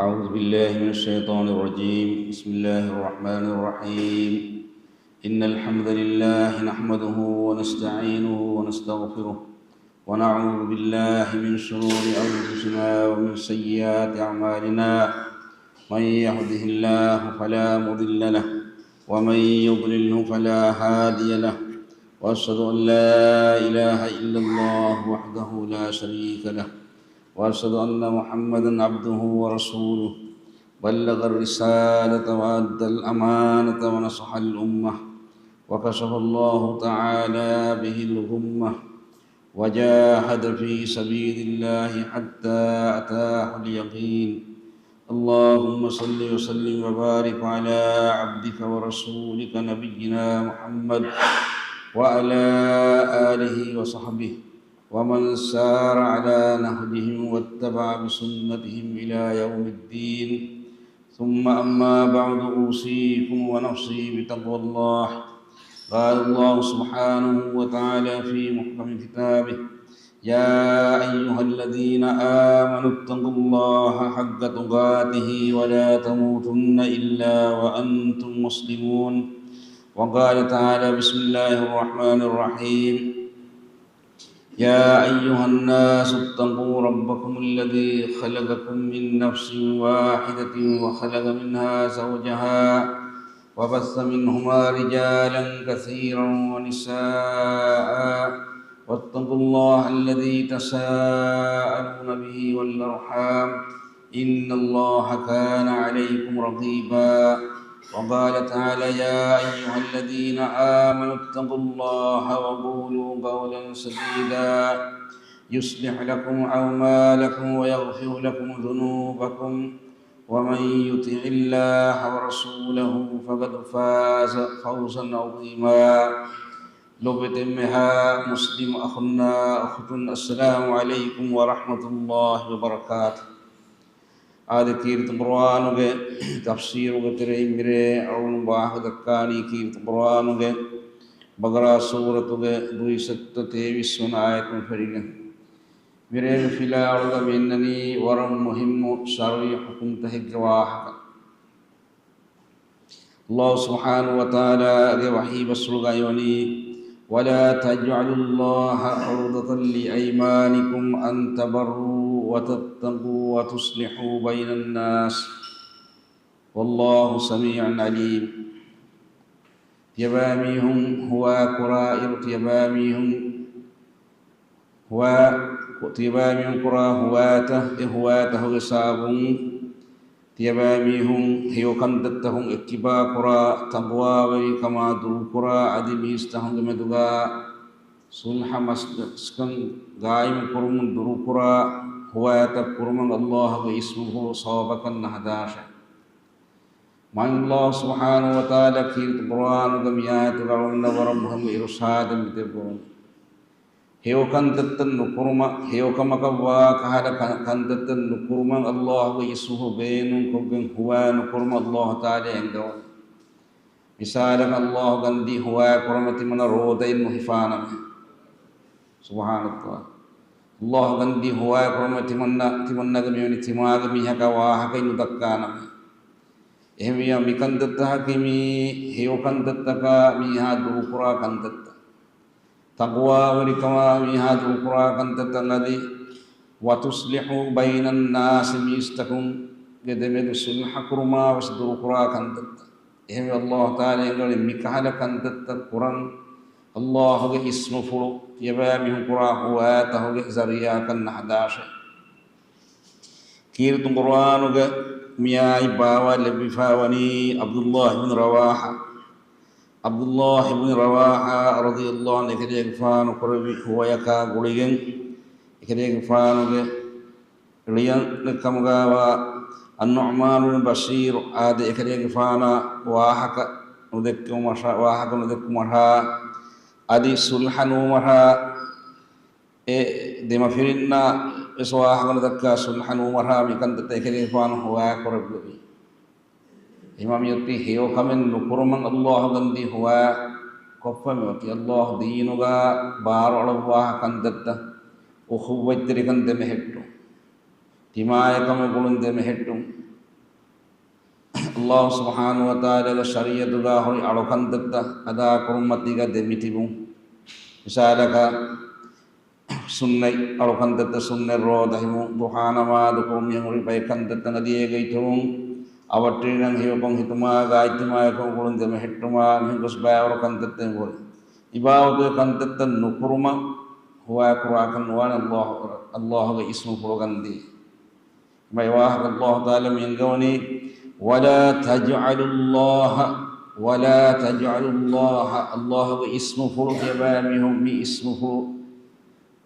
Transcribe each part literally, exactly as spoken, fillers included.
أعوذ بالله من الشيطان الرجيم. بسم الله الرحمن الرحيم. إن الحمد لله نحمده ونستعينه ونستغفره، ونعوذ بالله من شرور أنفسنا ومن سيئات أعمالنا. من يهده الله فلا مضل له، ومن يضلله فلا هادي له. وأشهد أن لا إله إلا الله وحده لا شريك له، وأشهد أن محمدا عبده ورسوله، بلغ الرسالة وأدى الأمانة ونصح الأمة، وكشف الله تعالى به الغمة، وجاهد في سبيل الله حتى أتاه اليقين. اللهم صل وسلم وبارك على عبدك ورسولك نبينا محمد وعلى آله وصحبه ومن سار على نهجهم واتبع بسنتهم إلى يوم الدين. ثم أما بعد، أوصيكم ونفسي بتقوى الله. قال الله سبحانه وتعالى في محكم كتابه: يا أيها الذين آمنوا اتقوا الله حق تقاته ولا تموتن إلا وأنتم مسلمون. وقال تعالى: بسم الله الرحمن الرحيم. يا أيها الناس اتقوا ربكم الذي خلقكم من نفس واحدة وخلق منها زوجها وبث منهما رجالا كثيرا ونساء، واتقوا الله الذي تساءلون به والأرحام، إن الله كان عليكم رقيبا. وقال تعالى: يا أيها الذين آمنوا اتقوا الله وقولوا قولا سديدا، يصلح لكم أعمالكم ويغفر لكم ذنوبكم، ومن يطع الله ورسوله فقد فاز فوزا عظيما. ލޮބުވެތި އެންމެހާ މުސްލިމް އަޚުންނާ އުޚުތުން، السلام عليكم ورحمة الله وبركاته. އާދެ، ކީރިތި ޤުރުއާނުގެ ތަފްސީރުގެ ތެރެއިން މިރޭ އަޅުން ވާހަކަ ދައްކާނީ ކީރިތި ޤުރުއާނުގެ ބަޤަރާ ސޫރަތުގެ ދުއިސައްތަ ތޭވީސް ވަނަ އާޔަތުން ފެށިގެން. މިރޭގެ ފިލާވަޅުގަ މި އިންނަނީ ވަރަށް މުހިއްމު ޝަރުޢީ ޙުކުމްތަކެއްގެ ވާހަކަ. ﷲ ސުބްޙާނަހޫ ވަތަޢާލާގެ ވަޙީ ބަސްފުޅުގައި ވަނީ: ولا تجعلوا الله عرضة لأيمانكم أن تبروا وتتقوا وتصلحوا بين الناس والله سميع عليم. ތިޔަބައިމީހުން ހުވާ ކުރާ އިރު، ތިޔަބައިމީހުން ހުވާ، ތިޔަބައިމީހުން ކުރާ ހުވާތައް، އެ ހުވާތަހުގެ ސަބަބުން ތިޔަބައިމީހުން ހެޔޮކަންތައްތަކުން އެއްކިބާ ކުރާ، ތަޤްވާވެރިކަމާ ދުރުކުރާ، އަދި މީސްތަކުންގެ މެދުގާ ޞުލްޙަ މަސްލަހަތްކަން ޤާއިމު ކުރުމުން ދުރުކުރާ ހުވާތައް ކުރުމަށް ﷲ ގެ އިސްމުފުޅު ސަބަބަކަށް ނަހަދާށެ. މާތް ﷲ ސުބްޙާނަހޫ ވަތަޢާލާ ކީރިތި ޤުރުއާނުގަ މި އާޔަތުގަ އަޅުގަނޑަށް ވަރަށް މުހިއްމު އިރުޝާދެއް މި ދެއްވަމުން. ހެޔޮކަންތައްތައް ނުކުރުމަށް، ހެޔޮކަމަކަށްވާ ކަހަލަ ކަ-، ކަންތައްތައް ނުކުރުމަށް ﷲ ގެ އިސްމުފުޅު ބޭނުންކޮށްގެން ހުވާ ނުކުރުމަށް ﷲ ތަޢާލާ އެންގަވަނީ. މިސާލަކަށް، ﷲ ގަންދީ ހުވާ ކުރުމަށް ތިމަންނަ ރޯދައިން ނުހިފާނަމޭ. ސުބްޙާނަﷲ. ﷲ ގަންދީ ހުވާ ކުރުމަށް ތިމަންނަ، ތިމަންނަގެ މިވެނި ތިމާގެ މީހަކާ ވާހަކައެއް ނުދައްކާނަމޭ. އެހެންވިއްޔާ، މިކަންތައްތަކަކީ މީ ހެޔޮކަންތައްތަކާ މީހާ ދުރުކުރާ ކަންތައްތައް. ތަޤްވާވެރިކަމާ މީހާ ދުރުކުރާ ކަންތައްތައް އަދި، وتصلحوا بين الناس، މީސްތަކުންގެ ދެމެދު ޞުލްޙަ ކުރުމާ ވެސް ދުރުކުރާ ކަންތައްތައް. އެހެންވެ، ﷲ ތަޢާލާ އެނގޭ މިކަހަލަ ކަންތައްތައް ކުރަން، ﷲ ގެ އިސްމުފުޅު ތިޔަބައިމީހުން ކުރާ ހުވާތަކުގެ ޒަރީޢާއަކަށް ނަހަދާށޭ. ކީރިތި ޤުރުއާނުގެ މިއާއި ބާވާ ލެއްވިފައިވަނީ ޢަބްދުﷲ ބިން ރަވާޙާ. ޢަބްދުﷲ ބިން ރަވާޙާ ރަޟިޔަﷲ ޢަންހު އެކަލޭގެފާނު ކުރެއްވި ހުވަޔަކާ ގުޅިގެން، އެކަލޭގެފާނުގެ ޅިޔަން ކަމުގައިވާ އައްނުޢުމާނު ބިން ބަޝީރު އާދެ، އެކަލޭގެފާނާ ވާހަކަ ނުދެއްކުމަށާ، ވާހަކަ ނުދެއްކުމަށާ، އަދި ޞުލްޙަ ނުވުމަށާ، އެ ދެމަފިރިންނާ ވެސް ވާހަކަ ނުދައްކާ ޞުލްޙަ ނުވުމަށާ މިކަންތައްތައް އެކަލޭގެފާނު ހުވާ ކުރެއްވި. އެހެންވީމާ މިއޮތީ ހެޔޮކަމެއް ނުކުރުމަށް ﷲ ގަންދީ ހުވާ ކޮށްފަ މިއޮތީ. ﷲ ދީނުގަ ބާރުއަޅުއްވާ ކަންތައްތައް، އުޚުއްވަތްތެރިކަން ދެމެހެއްޓުން، ތިމާޔަކަމެއް ގުޅުން ދެމެހެއްޓުން، ﷲ ސުބްޙާނަހޫ ވަތަޢާލާގެ ޝަރީޢަތުގަ ހުރި އަޅުކަންތައްތައް އަދާކުރުމަށް ތިގަ ދެމިތިބުން. މިސާލަކަށް، ސުންނަތް އަޅުކަންތައްތައް، ސުންނަތް ރޯދަ ހިފުން، ޟުޙާ ނަމާދު ކުރުން، މިހެން ހުރި ބައެއް ކަންތައްތައް އަދި އޭގެ އިތުރުން އަވަށްޓެރިންނަށް ހެޔޮކޮށް ހިތުމާގާ އިޖްތިމާޢީކޮށް ގުޅުން ދެމެހެއްޓުމާ، މިހެން ގޮސް ބައިވަރު ކަންތައްތައް ހުރި. އެބާވަތުގެ ކަންތައްތައް ނުކުރުމަށް ހުވާކުރާކަށް ނުވާނެ ﷲ، ﷲގެ އިސްމުފުޅު ގަންދީ. މި ވާހަކަ ﷲ ތަޢާލާ މި އަންގަވަނީ، "ولا تجعلوا الله، ولا تجعلوا الله"، ﷲގެ އިސްމުފުޅު ތިޔަބައިމީހުން މި އިސްމުފުޅު،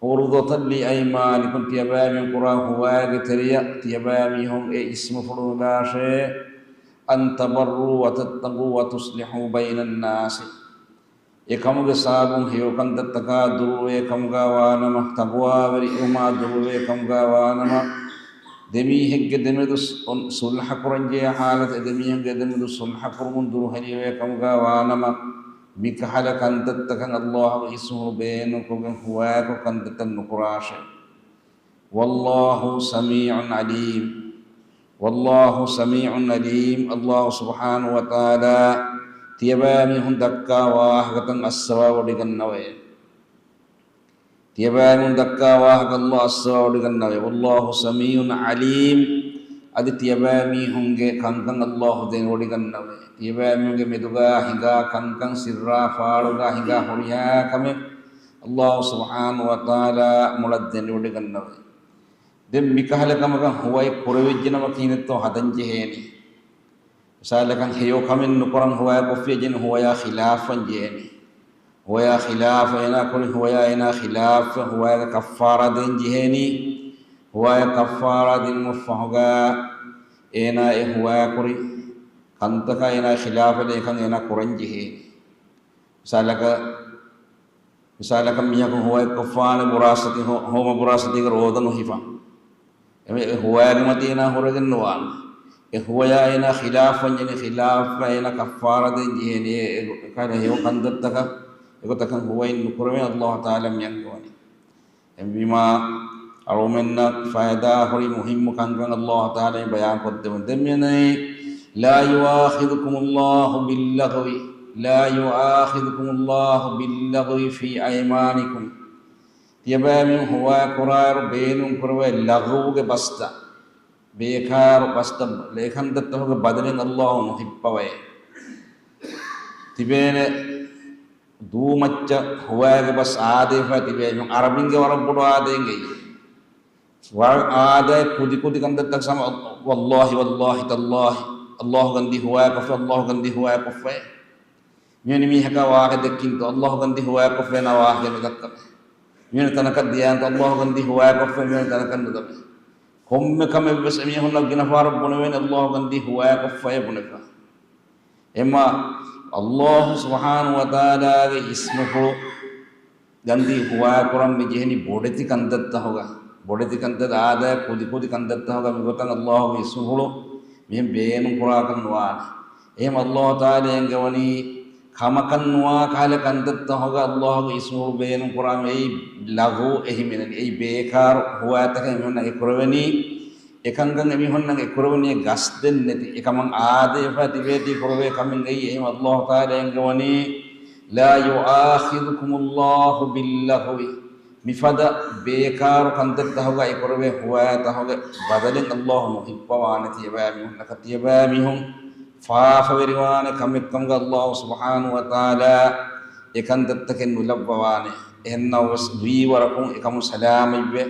"عرضة لأيمانكم"، ތިޔަބައިމީހުން ކުރާ ހުވާގެ ތެރެއަށް ތިޔަބައިމީހުން އެ އިސްމުފުޅު ނުލާށޭ، "أن تبروا وتتقوا وتصلحوا بين الناس". އެކަމުގެ ސަބަބުން ހެޔޮކަންތައްތަކާ ދުރުވޭ ކަމުގަ ވާނަމަ، ތަޤްވާވެރިވުމާ ދުރުވޭ ކަމުގަ ވާނަމަ، ދެމީހެއްގެ ދެމެދު ސު-، ސުލްޙަ ކުރަންޖެހޭ ޙާލަތު، އެ ދެމީހުންގެ ދެމެދު ސުލްޙަ ކުރުމުން ދުރުހެލިވޭ ކަމުގަ ވާނަމަ، މިކަހަލަ ކަންތައްތަކަށް ﷲގެ އިސްމު ބޭނުންކޮށްގެން ހުވާކޮށް ކަންތައްތައް ނުކުރާށޭ. والله سميع عليم. والله سميع عليم. ﷲ ސުބްޙާނަހޫ ވަތަޢާލާ ތިޔަބައިމީހުން ދައްކާ ވާހަކަތައް އައްސަވާވޮޑިގަންނަވައޭ. ތިޔަބައިމީހުން ދައްކާ ވާހަކަ ﷲ އައްސަވާވޮޑިގަންނަވައޭ. والله سميع عليم. އަދި ތިޔަބައިމީހުންގެ ކަންކަން ﷲ ދެނެވޮޑިގަންނަވައޭ. ތިޔަބައިމީހުންގެ މެދުގަ ހިނގާ ކަންކަން، ސިއްރާ ފާޅުގަ ހިނގާ ހުރިހާ ކަމެއް ﷲ ސުބްޙާނަހޫ ވަތަޢާލާ މޮޅަށް ދެނެވޮޑިގަންނަވައޭ. ދެން މިކަހަލަ ކަމަކަށް ހުވައެއް ކުރެވިއްޖެނަމަ ކިހިނެއްތޯ ހަދަން ޖެހޭނީ؟ މިސާލަކަށް ހެޔޮ ކަމެއް ނުކުރަން ހުވަޔަށް ކޮށްފިއްޔާ ޖެހެނީ ހުވަޔާ ޚިލާފަށް ޖެހޭނީ. ހުވަޔާ ޚިލާފަށް އޭނާ ކުރި ހުވަޔާ އޭނާ ޚިލާފަށް ހުވަޔަށް ކައްފާރާ ދޭން ޖެހޭނީ. ހުވަޔަށް ކައްފާރާ ދިނުމަށް ފަހުގަ އޭނާ އެ ހުވަޔާ ކުރި ކަންތަކާ އޭނާ ޚިލާފަށް އެކަން އޭނާ ކުރަން ޖެހޭނީ. މިސާލަކަށް، މިސާލަކަށް މީހަކު ހުވަޔަށް ކޮށްފާނެ ބުރާސަތި ހޯ-، ހޯމަ ބުރާސަތީގަ ރޯދަ ނުހިފަން. އެމެ-، އެ ހުވަޔާގެ މަތީ އޭނާ ހުރެގެން ނުވާނެ. އެ ހުވަޔާ އޭނާ ޚިލާފަށް ޖެހެނީ، ޚިލާފަށް އޭނާ ކައްފާރާ ދޭން ޖެހޭނީ. އެ، އެ، އެކަހަލަ ހެޔޮ ކަންތައްތަކަށް އެގޮތަކަށް ހުވައެއް ނުކުރެވޭ ﷲ ތަޢާލާ މި އަންގަވަނީ. އެހެންވީމާ، އަޅުމެންނަށް ފައިދާ ހުރި މުހިއްމު ކަންކަން ﷲ ތަޢާލާ މި ބަޔާން ކޮށްދެވުން. ދެން މިއަންނަނީ، لا يؤاخذكم الله باللغو، لا يؤاخذكم الله باللغو في أيمانكم. ތިޔަބައިމީހުން ހުވަޔަށް ކުރާއިރު ބޭނުން ކުރެވޭ ލަޣުވުގެ ބަސްތައް، ބޭކާރު ބަސްތައް، އެކަންތައްތަކުގެ ބަދަލެއް ﷲ ނުހިއްޕަވައޭ. ތިބޭނެ ދޫމައްޗަށް ހުވަޔަށް ބަސް އާދޭފަ ތިބޭ، އަރަބިންގެ ވަރަށް ބޮޑު އާދައެއް އެއީ. ވަރަށް އާދައެއް ކުދި ކުދި ކަންތައްތައް ސަމަ، ވައްލާހި، ވައްލާހި، ތައްލާހި، ﷲ ގަންދީ ހުވަޔަކޮށްފަ، ﷲ ގަންދީ ހުވަޔަކޮށްފަ. މިވެނި މީހަކާ ވާހަކަ ދެއްކިންތޯ، ﷲ ގަންދީ ހުވަޔަކޮށްފަ ނާ ވާހަކަ ނުދައްކަމެ. މިވެނި ތަނަކަށް ދިޔާންތޯ، ﷲ ގަންދީ ހުވަޔަކޮށްފަ، މިވެނި ތަނަކަށް ނުދަމެ. ކޮންމެ ކަމެއްވެސް އެމީހުންނަށް ގިނަ ފަހަރަށް ބުނެވޭނެ، ﷲ ގަންދީ ހުވަޔަކޮށްފައޭ ބުނެފަ. އެމާ، ﷲ ސުބްޙާނަހޫ ވަތަޢާލާގެ އިސްމުފުޅު ގަންދީ ހުވާކުރަން މި ޖެހެނީ ބޮޑެތި ކަންތައްތަހުގަ، ބޮޑެތި ކަންތައް އާދައި ކުދި ކުދި ކަންތައްތަހުގަ މިގޮތަށް ﷲގެ އިސްމުފުޅު މިހެން ބޭނުން ކުރާކަށް ނުވާނެ. އެހެން ﷲ ތަޢާލާ އެންގެވަނީ ކަމަކަށް ނުވާ ކަހަލަ ކަންތައްތަހުގަ ﷲގެ އިސްމުފުޅު ބޭނުން ކުރާމެ އެއީ ލަޣު އެހިމެނެނީ. އެއީ ބޭކާރު ހުވާތަކެއް އެމީހުންނަށް އެކުރެވެނީ. އެކަންކަން އެމީހުންނަށް އެކުރެވެނީ ގަސްދެއް ނެތި، އެކަމަށް އާދައިފަ ތިބޭތީ ކުރެވޭ ކަމެއް އެއީ. އެހެން ﷲ ތަޢާލާ އެންގެވަނީ، لا يؤاخذكم الله باللغو. މިފަދަ ބޭކާރު ކަންތައްތަހުގަ އެކުރެވޭ ހުވާތަހުގެ ބަދަލެއް ﷲ ނުހިއްޕަވާނެ ތިޔަބައިމީހުންނަކަށް. ތިޔަބައިމީހުން ފާފަވެރިވާނެ ކަމެއްކަމުގަ ﷲ ސުބްޙާނަހޫ ވަތަޢާލާ އެކަންތައްތަކެއް ނުލައްވަވާނެ. އެހެންނަމަވެސް ވީވަރަކުން އެކަމުން ސަލާމަތްވެ،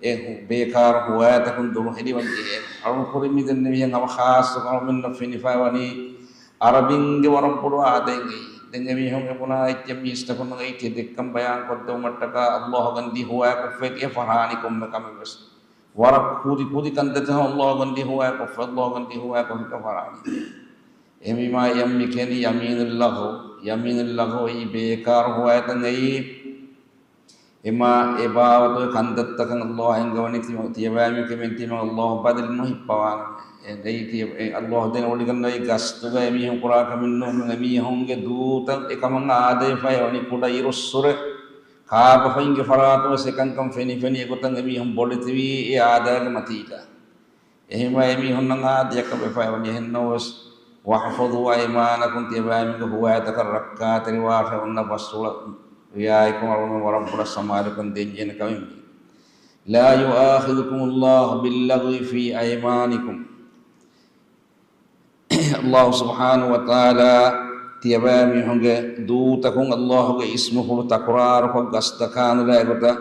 އެ ބޭކާރު ހުވާތަކުން ދުރުހެލިވަން ޖެހޭނެ. އަޅުން ކުރިން މިދެންނެވިހެން ހަމަ ޚާއްޞަކޮށް އަޅުމެންނަށް ފެނިފައިވަނީ އަރަބިންގެ ވަރަށް ބޮޑު އާދައެއް އެއީ. ދެން އެމީހުން އެބުނާ އެއްޗެއް މީސްތަކުންނަށް އެއްޗެއް ދެއްކަން ބަޔާން ކޮށްދެވުމަށްޓަކާ ﷲ ގަންދީ ހުވާކޮށްފައި އެ ފަރާނީ ކޮންމެ ކަމެއް ވެސް. ވަރަށް ކުދި ކުދި ކަންތައްތައް ﷲ ގަންދީ ހުވާކޮށްފަ، ﷲ ގަންދީ ހުވާކޮށްފަ ފަރާނީ. އެހެންވީމާ އެއަށް މި ކިޔަނީ ޔަމީނުއްލަޣު. ޔަމީނުއްލަޣު އެއީ ބޭކާރު ހުވާތައް އެއީ. އެމާ އެ ބާވަތުގެ ކަންތައްތަކަށް ﷲ އެންގެވަނީ ތި-، ތިޔަބައިމީހުން ކެމެން ތިމަން ﷲ ބަދަލެއް ނުހިއްޕަވާނެ. އެ ދެއީ ތިޔަ-، އެ ﷲ ދެނެވޮޑިގަންނަވައި ގަސްދުގަ އެމީހުން ކުރާ ކަމެއް ނޫން. އެމީހުންގެ ދޫތައް އެކަމަށް އާދައިފައި ވަނީ ކުޑަ އިރުއްސުރެ ކާބަފައިންގެ ފަރާތުން ވެސް އެކަންކަން ފެނިފެނި އެގޮތަށް އެމީހުން ބޮޑެތިވީ އެ އާދައިގެ މަތީގަ. އެހެންވެ އެމީހުންނަށް އާދަޔަކަށް ވެފައިވަނީ. އެހެންނަމަވެސް، واحفظوا أيمانكم، ތިޔަބައިމީހުންގެ ހުވާތަކަށް ރައްކާތެރިވާށޭ. އޮންނަ ބަސްފުޅަށް ރިޢާޔަތްކުރުން އަޅުގަނޑު ވަރަށް ބޮޑަށް ސަމާލުކަން ދޭންޖެހޭނެ ކަމެއް. لا يؤاخذكم الله باللغو في أيمانكم. ﷲ ސުބްޙާނަހޫ ވަތަޢާލާ ތިޔަބައިމީހުންގެ ދޫތަކުން ﷲގެ އިސްމުފުޅު ތަކުރާރުކޮށް ގަސްދަކާނުލާ އެގޮތަށް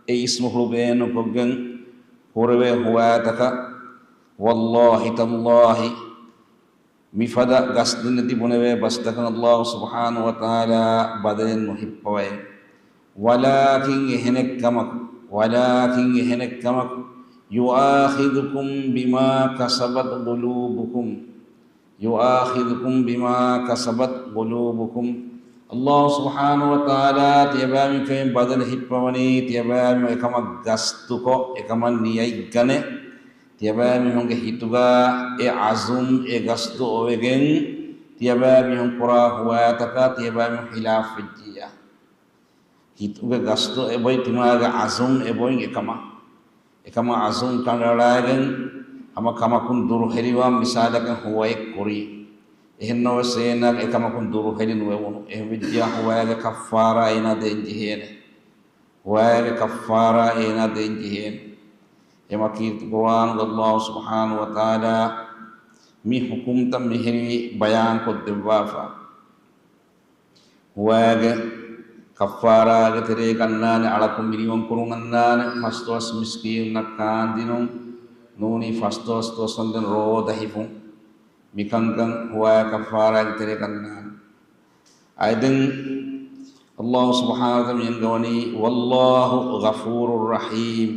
އެ އިސްމުފުޅު ބޭނުންކޮށްގެން ކުރެވޭ ހުވާތަކަށް، والله تالله، މިފަދަ ގަސްދެންނެތި ބުނެވޭ ބަސްތަކަށް ﷲ ސުބްޙާނަހޫ ވަތަޢާލާ ބަދަލެއް ނުހިއްޕަވައޭ. ولكن އެހެނެއްކަމަކު، ولكن އެހެނެއްކަމަކު، يؤاخذكم بما كسبت قلوبكم، يؤاخذكم بما كسبت قلوبكم. ﷲ ސުބްޙާނަހޫ ވަތަޢާލާ ތިޔަބައިމީހުން ބަދަލު ހިއްޕަވަނީ، ތިޔަބައިމީހުން އެކަމަށް ގަސްދުކޮށް، އެކަމަށް ނިޔަތްގަނެ، ތިޔަބައިމީހުންގެ ހިތުގަ އެ ޢަޒުމް، އެ ގަސްދު އޮވެގެން، ތިޔަބައިމީހުން ކުރާ ހުވާތަކަށް ތިޔަބައިމީހުން ޚިލާފް ވެއްޖިއްޔާ. ހިތުގެ ގަސްދު އެބޮތް، ތިމާގެ ޢަޒުމް އެބޮތް އެކަމަށް. އެކަމަށް ޢަޒުމް ކަނޑައަޅާގެން ހަމަ ކަމަކުން ދުރުހެލިވާން މިސާލަކަށް ހުވައެއް ކުރީ. އެހެންނަމަވެސް އޭނާ އެކަމަކުން ދުރުހެލި ނުވެވުނު. އެހެންވެއްޖިއްޔާ ހުވާގެ ކައްފާރާ އޭނާ ދޭން ޖެހޭނެ. ހުވާގެ ކައްފާރާ އޭނާ ދޭން ޖެހޭނެ. އެމަ ކީރިތި ޤުރުއާނުގަ ﷲ ސުބްޙާނަހޫ ވަތަޢާލާ މި ޙުކުމްތައް މިހެނީ ބަޔާންކޮށްދެއްވާފަ. ހުވާގެ ކައްފާރާގެ ތެރޭގަ އަންނާނެ، އަޅަކު މިނިވަންކުރުން އަންނާނެ، ފަސްދުވަސް މިސްކީނުންނަށް ކާންދިނުން، ނޫނީ ފަސްދުވަސް ދުވަސްވަންދެން ރޯދަ ހިފުން. މިކަންކަން ހުވާގެ ކައްފާރާގެ ތެރޭގަ އަންނާނެ. އަދި ދެން ﷲ ސުބްޙާނަހޫ ވަތަޢާލާ މިއަންގަވަނީ، والله غفور رحيم.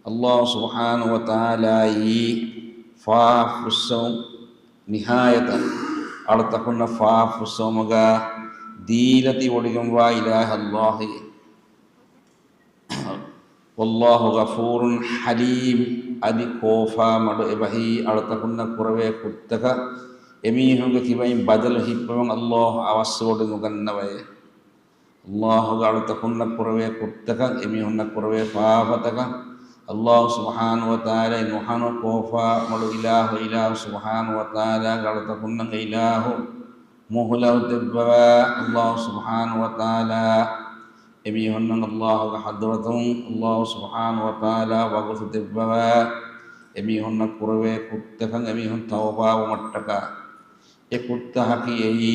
ﷲ ސުބްޙާނަހޫ ވަތަޢާލާއީ ފާފަ ފުއްސެވުން، ނިހާޔަތަށް އަޅުތަކުންނަށް ފާފަ ފުއްސެވުމުގަ ދީލަތި ވޮޑިގެންވާ އިލާހަށް ﷲ. والله غفور حليم، އަދި ކޯފާ މަޑު އެބަހީ އަޅުތަކުންނަށް ކުރެވޭ ކުށްތަކަށް އެމީހުންގެ ކިބައިން ބަދަލު ހިއްޕަވަން ﷲ އަވަސްވޮޑިނުގަންނަވައޭ. ﷲގެ އަޅުތަކުންނަށް ކުރެވޭ ކުށްތަކަށް، އެމީހުންނަށް ކުރެވޭ ފާފަތަކަށް، ﷲ ސުބްޙާނަހޫ ވަތަޢާލާ ނުހަނު ކޯފާ މަޑު އިލާހު، އިލާހު ސުބްޙާނަހޫ ވަތަޢާލާގެ އަޅުތަކުންނަށް އެ އިލާހު މުހުލަތު ދެއްވަވާ، ﷲ ސުބްޙާނަހޫ ވަތަޢާލާ އެމީހުންނަށް ﷲގެ ޙަޟްރަތުން ﷲ ސުބްޙާނަހޫ ވަތަޢާލާ ވަގުތު ދެއްވަވާ، އެމީހުންނަށް ކުރެވޭ ކުށްތަކަށް އެމީހުން ތައުބާވުމަށްޓަކާ. އެ ކުށްތަކަކީ އެއީ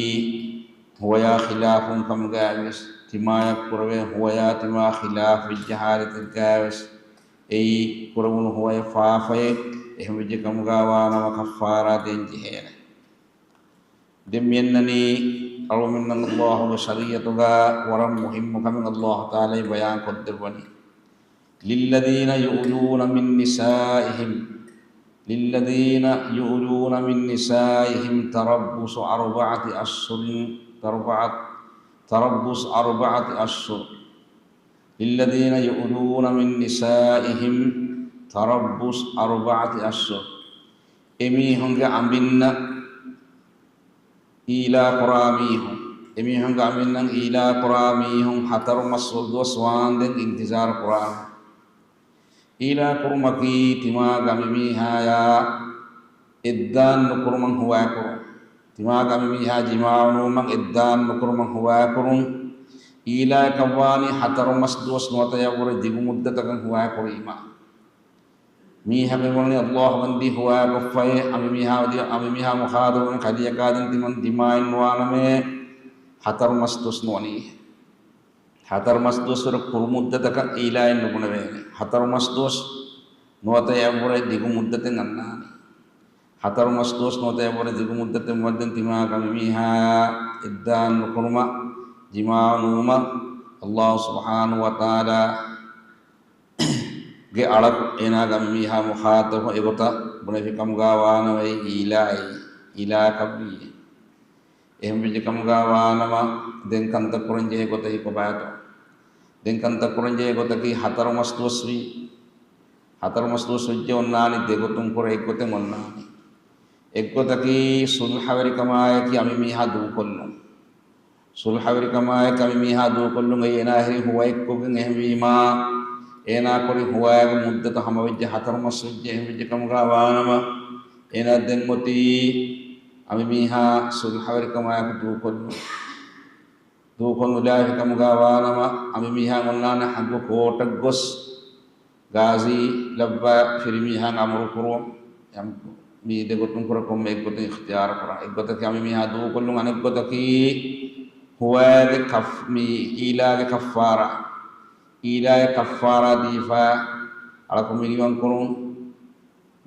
ހުވަޔާ ޚިލާފުން ކަމުގައިވެސް، ތިމާޔަށް ކުރެވޭ ހުވަޔާ ތިމާ ޚިލާފު ވެއްޖެ ޙާލަތެއްގައިވެސް، އެއީ ކުރެވުނު ހުވަޔަށް ފާފައެއް. އެހެން ވެއްޖެ ކަމުގައި ވާނަމަ ކައްފާރާ ދޭން ޖެހޭނެ. ދެން މިއަންނަނީ އަޅުމެންނަށް ﷲގެ ޝަރީޢަތުގަ ވަރަށް މުހިއްމު ކަމެއް ﷲ ތަޢާލާ ބަޔާން ކޮށްދެއްވަނީ. للذين يؤلون من نسائهم، للذين يؤلون من نسائهم تربص أربعة أشهر، تربعة، تربص أربعة أشهر. للذين يؤلون من نسائهم تربص أربعة أشهر. އެމީހުންގެ އަނބިންނަށް އީލާ ކުރާ މީހުން، އެމީހުންގެ އަނބިންނަށް އީލާ ކުރާ މީހުން ހަތަރު މަސް ދުވަސް ވާންދެން އިންތިޒާރު ކުރާނެ. އީލާ ކުރުމަކީ ތިމާގެ އަނބިމީހާޔާ އެއްދާން ނުކުރުމަށް ހުވާކުރުން. ތިމާގެ އަނބިމީހާ ޖިމާޢު ނުވުމަށް އެއްދާން ނުކުރުމަށް ހުވާކުރުން. އީލާއަކަށްވާނީ ހަތަރު މަސް ދުވަސް ނުވަތަ އެއަށްވުރެ ދިގު މުއްދަތަކަށް ހުވާކުރީމާ. މީހަކަށް އެބައޮންނަނީ ﷲ ބަންދީ ހުވާކޮށްފައޭ، އަނބިމީހާ އަނބިމީހާ މުޚާޠަބުވެ ކަލެއަކާ ދެން ތިމަން ޖިމާޢެއް ނުވާނަމޭ، ހަތަރު މަސް ދުވަސް ނުވަނީ. ހަތަރު މަސް ދުވަސްވުރެ ކުރު މުއްދަތަކަށް އީލާއެއް ނުބުނެވޭނެ. ހަތަރު މަސް ދުވަސް ނުވަތަ އެއަށްވުރެ ދިގު މުއްދަތެއް އަންނާނީ. ހަތަރު މަސް ދުވަސް ނުވަތަ އެއަށްވުރެ ދިގު މުއްދަތެއް ވަންދެން ތިމާގެ އަނބިމީހާ އެއްދާން ނުކުރުމަށް، ޖިމާޢު ނުވުމަށް، ﷲ ސުބްޙާނަހޫ ވަތަޢާލާ ގެ އަޅަކު އޭނާގެ އަނބިމީހާ މުޚާޠަބު އެގޮތަށް ބުނެފިކަމުގަ ވާނަމަ އެއީ އީލާއެއް، އީލާއަކަށްވީ. އެހެން ވެއްޖެ ކަމުގަ ވާނަމަ ދެން ކަންތައް ކުރަންޖެހޭ ގޮތަކީ ކޮބާތޯ؟ ދެން ކަންތައް ކުރަންޖެހޭ ގޮތަކީ ހަތަރު މަސް ދުވަސްވީ. ހަތަރު މަސް ދުވަސް ވެއްޖެ އޮންނާނީ ދެގޮތުން ކުރެ އެއްގޮތެއް އޮންނާނީ. އެއްގޮތަކީ ޞުލްޙަވެރިކަމާއެކީ އަނބިމީހާ ދޫކޮށްލުން. ޞުލްޙަވެރިކަމާއެކީ އަނބިމީހާ ދޫކޮށްލުން. އެއީ އޭނާ ހިރީ ހުވައެއްކޮށްގެން އެހެންވީމާ، އޭނާ ކުރި ހުވާގެ މުއްދަތު ހަމަވެއްޖެ ހަތަރު މަސް ވެއްޖެ އެހެން ވެއްޖެ ކަމުގަ ވާނަމަ، އޭނާ ދެން އޮތީ އަނބިމީހާ ސުލްހަވެރިކަމާއެކު ދޫކޮށްލުން. ދޫކޮށް ނުލާފިކަމުގަ ވާނަމަ، އަނބިމީހާ އޮންނާނެ ހައްގު ކޯޓަށް ގޮސް، ގާޒީ ލައްވާ ފިރިމީހާ އަމުރު ކުރުވަން. މީ ދެގޮތުން ކުރެ ކޮންމެ އެއްގޮތެއް އިޚްތިޔާރު ކުރާ. އެއްގޮތަކީ އަނބިމީހާ ދޫކޮށްލުން، އަނެއްގޮތަކީ ހުވާގެ ކަފް-، މީ އީލާގެ ކައްފާރާ. އީލާގެ ކައްފާރާ ދީފާ އަޅަކު މިނިވަން ކުރުން.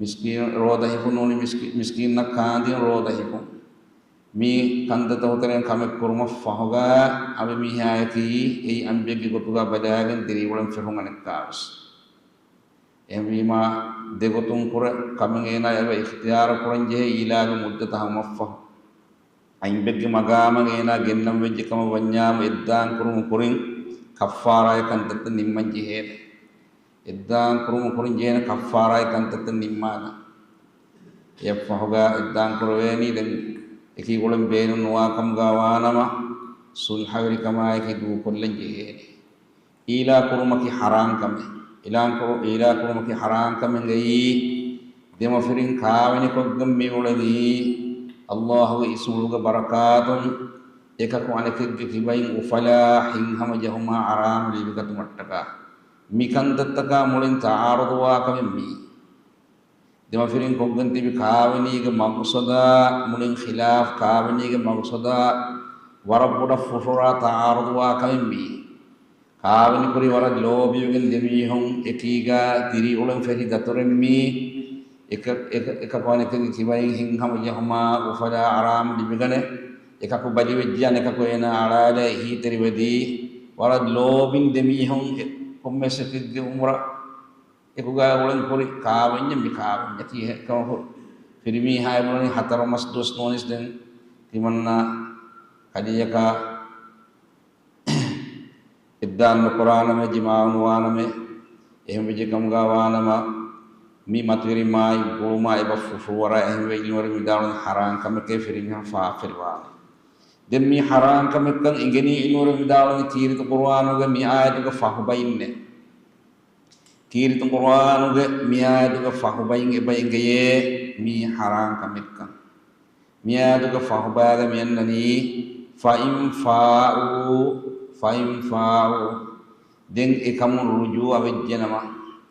މިސްކީނު ރޯދަ ހިފުން ނޫނީ މިސްކި-، މިސްކީންނަށް ކާންދިން ރޯދަ ހިފުން. މި ކަންތައްތަކުގެ ތެރެއިން ކަމެއް ކުރުމަށް ފަހުގަ އަނބިމީހާޔަކީ އެއީ އަނބިއެއްގެ ގޮތުގަ ބަލާގެން ދިރިއުޅެން ފެށުން އަނެއްކާވެސް. އެހެންވީމާ، ދެގޮތުން ކުރެ ކަމެއް އޭނާ އެބަ އިޚްތިޔާރު ކުރަން ޖެހޭ އީލާގެ މުއްދަތަށް ހަމަފަހު. އަނބިއެއްގެ މަގާމަށް އޭނާ ގެންނަން ވެއްޖެ ކަމަށް ވަންޏާމު، އެއްދާން ކުރުމުގެ ކުރިން ކައްފާރާއެއް ކަންތައްތައް ނިންމަން ޖެހޭނެ. އެއްދާން ކުރުމުގެ ކުރިން ޖެހޭނެ ކައްފާރާއެއް ކަންތައްތައް ނިންމާލަން. އެއަށްފަހުގަ އެއްދާން ކުރެވޭނީ ދެން އެކީ ގުޅެން ބޭނުން ނުވާ ކަމުގަ ވާނަމަ، ސުލްހަވެރިކަމާއެކީ ދޫކޮށްލަން ޖެހޭނެ. އީލާ ކުރުމަކީ ޙަރާން ކަމެއް. އީލާ ކުރު-، އީލާ ކުރުމަކީ ޙަރާން ކަމެއްގައި ދެމަފިރިން ކާވެނިކޮށްގެން މިއުޅެނީ ﷲ ގެ އިސްމުގެ ބަރަކާތުން އެކަކު އަނެކެއްގެ ކިބައިން އުފަލާ ހިތްހަމަޖެހުމާ އަރާމު ލިބިގަތުމަށްޓަކާ. މިކަންތައްތަކާ މުޅިން ތަޢާރުޟުވާ ކަމެއް މީ. ދެމަފިރިން ކޮށްގެން ތިބި ކާވެނީގެ މަގުޞަދާ މުޅިން ޚިލާފް، ކާވެނީގެ މަގުޞަދާ ވަރަށް ބޮޑަށް ފުށުރާ ތަޢާރުޟުވާ ކަމެއް މީ. ކާވެނި ކުރި ވަރަށް ލޯބިވެގެން ދެމީހުން އެކީގަ ދިރިއުޅެން ފެށި ދަތުރެއް މީ. އެކަ-، އެކަ-، އެކަކު އަނެކެއްގެ ކިބައިން ހިތްހަމަޖެހުމާ އުފަލާ އަރާމު ލިބިގަނެ. އެކަކު ބަލިވެއްޖެ އަނެކަކު އޭނާ އަޅާލާ އެހީތެރިވެދީ. ވަރަށް ލޯބިން ދެމީހުން އެ-، ކޮންމެސް އެކެއްގެ އުމުރަށް އެކުގަ އުޅެން ކުރި ކާވެންޏެއް މި ކާވެންޏަކީ. އެކަމަކު ފިރިމީހާ އެބުނަނީ ހަތަރު މަސް ދުވަސް ނޫނީސް ދެން ތިމަންނަ ކަލެޔަކާ އިއްދާ ނުކުރާނަމޭ، ޖިމާޢު ނުވާނަމޭ. އެހެން ވެއްޖެ ކަމުގަ ވާނަމަ، މި މަތިވެރި މާތް ގުޅުމާ އެބަ ފުށުއަރާ. އެހެންވެ ޢިލްމުވެރިން ވިދާޅުވަނީ ޙަރާން ކަމެކޭ ފިރިމީހާ ފާފަވެރިވާނީ. ދެން މީ ޙަރާން ކަމެއްކަން އިނގެނީ ޢިލްމުވެރިން ވިދާޅުވަނީ ކީރިތި ޤުރުއާނުގެ މި އާޔަތުގެ ފަހުބައިންނޭ. ކީރިތި ޤުރުއާނުގެ މި އާޔަތުގެ ފަހުބައިން އެބަ އެނގެޔޭ މީ ޙަރާން ކަމެއްކަން. މި އާޔަތުގެ ފަހުބައިގަ މި އަންނަނީ، فَإِنْ فَاءُوا، فَإِنْ فَاءُوا. ދެން އެކަމުން ރުޖޫޢަ ވެއްޖެނަމަ،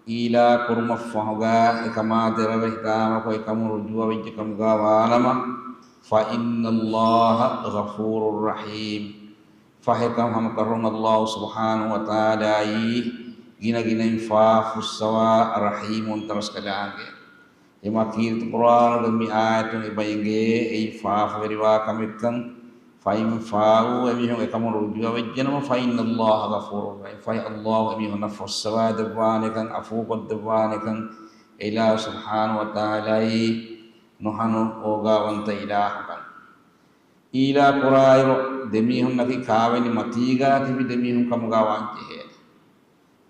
އީލާ ކުރުމަށްފަހުގަ އެކަމާ ދެރަވެ ހިތާމަކޮށް އެކަމުން ރުޖޫޢަ ވެއްޖެ ކަމުގަ ވާނަމަ، فَإِنَّ اللَّهَ غَفُورٌ رَحِيمٌ. ފަހެކަމް ހަމަކަށަވަރުން ﷲ ސުބްޙާނަހޫ ވަތަޢާލާއީ ގިނަގިނައިން ފާފަ ފުއްސަވާ ރަޙީމުން ތަރަސްކަލާނގެ. އެމާ ކީރިތި ޤުރުއާނުގެ މި އާޔަތުން އެބަ އެނގޭ އެއީ ފާފަވެރިވާ ކަމެއްކަން. فَإِنْ فَاءُوا، އެމީހުން އެކަމުން ރުޖޫޢަ ވެއްޖެނަމަ، فَإِنَّ اللَّهَ غَفُورٌ رَحِيمٌ، ފަހެ ﷲ އެމީހުންނަށް ފުއްސަވާ ދެއްވާނެކަން، ޢަފޫ ކޮށްދެއްވާނެކަން. އެއިލާހު ސުބްޙާނަހޫ ވަތަޢާލާއީ ނުހަނު އޯގާވަންތަ އިލާހަކަން. އީލާ ކުރާއިރު، ދެމީހުންނަކީ ކާވެނި މަތީގާ ތިބި ދެމީހުން ކަމުގާ ވާންޖެހޭނެ.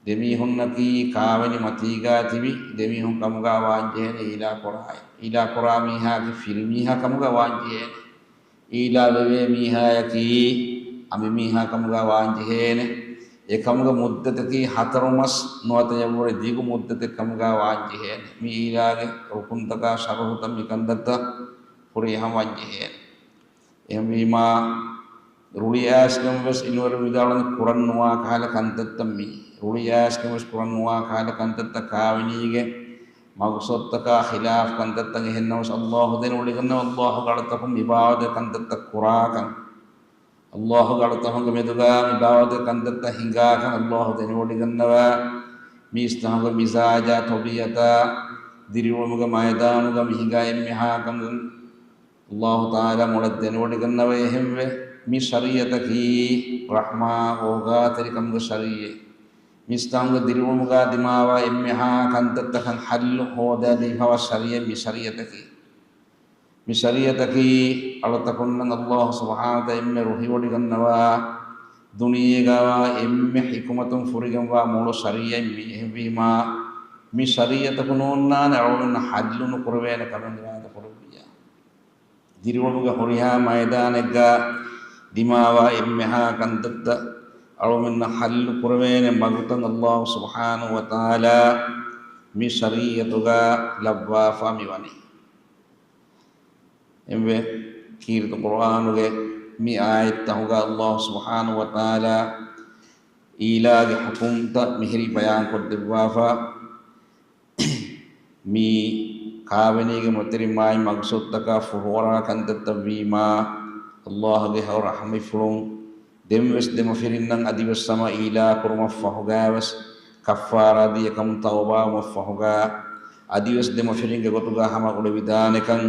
ދެމީހުންނަކީ ކާވެނި މަތީގާ ތިބި ދެމީހުން ކަމުގާ ވާންޖެހޭނެ އީލާ ކުރާއިރު. އީލާ ކުރާ މީހާގެ ފިރިމީހާ ކަމުގާ ވާންޖެހޭނެ. އީލާ ވެވޭ މީހާޔަކީ އަނބިމީހާ ކަމުގާ ވާންޖެހޭނެ. އެކަމުގެ މުއްދަތަކީ ހަތަރު މަސް ނުވަތަ އެއަށްވުރެ ދިގު މުއްދަތެއް ކަމުގާ ވާންޖެހޭނެ. މި އީލާގެ ރުކުންތަކާ ޝަރުޠުތައް މިކަންތައްތައް ފުރިހަމަ ވަންޖެހޭނެ. އެހެންވީމާ، ރުޅިއައިސްގެން ވެސް އިންވަރު ވިދާޅުވަނީ ކުރަން ނުވާ ކަހަލަ ކަންތައްތައް މީ. ރުޅިއައިސްގެން ވެސް ކުރަން ނުވާ ކަހަލަ ކަންތައްތައް ކާވެނީގެ މަގުސަދަކާ ޚިލާފް ކަންތައްތައް. އެހެންނަމަވެސް ﷲ ދެނެވޮޑިގަންނަވާ، ﷲ ގަޅުތަކުން މި ބާވަތުގެ ކަންތައްތައް ކުރާކަން. ﷲ ގަޅުތަކުންގެ މެދުގާ މި ބާވަތުގެ ކަންތައްތައް ހިނގާކަން ﷲ ދެނެވޮޑިގަންނަވާ. މީސްތަކުންގެ މިޒާޖާ، ތަބީޢަތާ، ދިރިއުޅުމުގެ މައިދާނުގަ މި ހިނގާ އެންމެހާ ކަންކަން. ﷲ ތަޢާލާ މޮޅަށް ދެނެވޮޑިގަންނަވައި. އެހެންވެ، މި ޝަރީޢަތަކީ ރަޙްމާ އޯގާތެރިކަމުގެ ޝަރީޢަތް. މީސްތަކުންގެ ދިރިއުޅުމުގާ ދިމާވާ އެންމެހާ ކަންތައްތަކަށް ޙައްލު ހޯދާދީފަވާ ޝަރީޢަތް މި ޝަރީޢަތަކީ. މި ޝަރީޢަތަކީ އަޅުތަކުންނަށް ﷲ ސުބްޙާނަހޫ ވަތަޢާލާ އެންމެ ރުހިވޮޑިގަންނަވާ، ދުނިޔޭގާވާ އެންމެ ޙިކުމަތުން ފުރިގެންވާ މޮޅު ޝަރީޢަތް މީ. އެހެންވީމާ، މި ޝަރީޢަތަކު ނޯންނާނެ އަޅުގަނޑު ޙައްލު ނުކުރެވޭނެ ކަމެއް އިރާދަ ކުރެއްވިއްޔާ. ދިރިއުޅުމުގެ ހުރިހާ މައިދާނެއްގަ ދިމާވާ އެންމެހާ ކަންތައްތައް އަޅުމެންނަށް ޙައްލު ކުރެވޭނެ މަގުތައް ﷲ ސުބްޙާނަހޫ ވަތަޢާލާ މި ޝަރީޢަތުގަ ލައްވާފަ މިވަނީ. އެންވެ ކީރިތި ޤުރްއާނުގެ މި އާޔަތްތަހުގަ ﷲ ސުބްޙާނަހޫ ވަތަޢާލާ އީލާގެ ޙުކުމްތައް މިހިރީ ބަޔާންކޮށްދެއްވާފަ. މި ކާވެނީގެ މަތިރިމާއި މަގްސޫދުތަކާ ފުރުވަރާ ކަންތައްތައް ވީމާ، ﷲ ގެ ހައުރު ރަޙްމަތްފުޅުން ދެންވެސް ދެމަފިރިންނަށް އަދިވެސް ހަމަ އީލާ ކުރުމަށް ފަހުގައިވެސް، ކައްފާރާ ދިޔަކަމުން ތައުބާވުމަށް ފަހުގަ، އަދިވެސް ދެމަފިރިންގެ ގޮތުގަ ހަމަ އުޅެވިދާނެކަން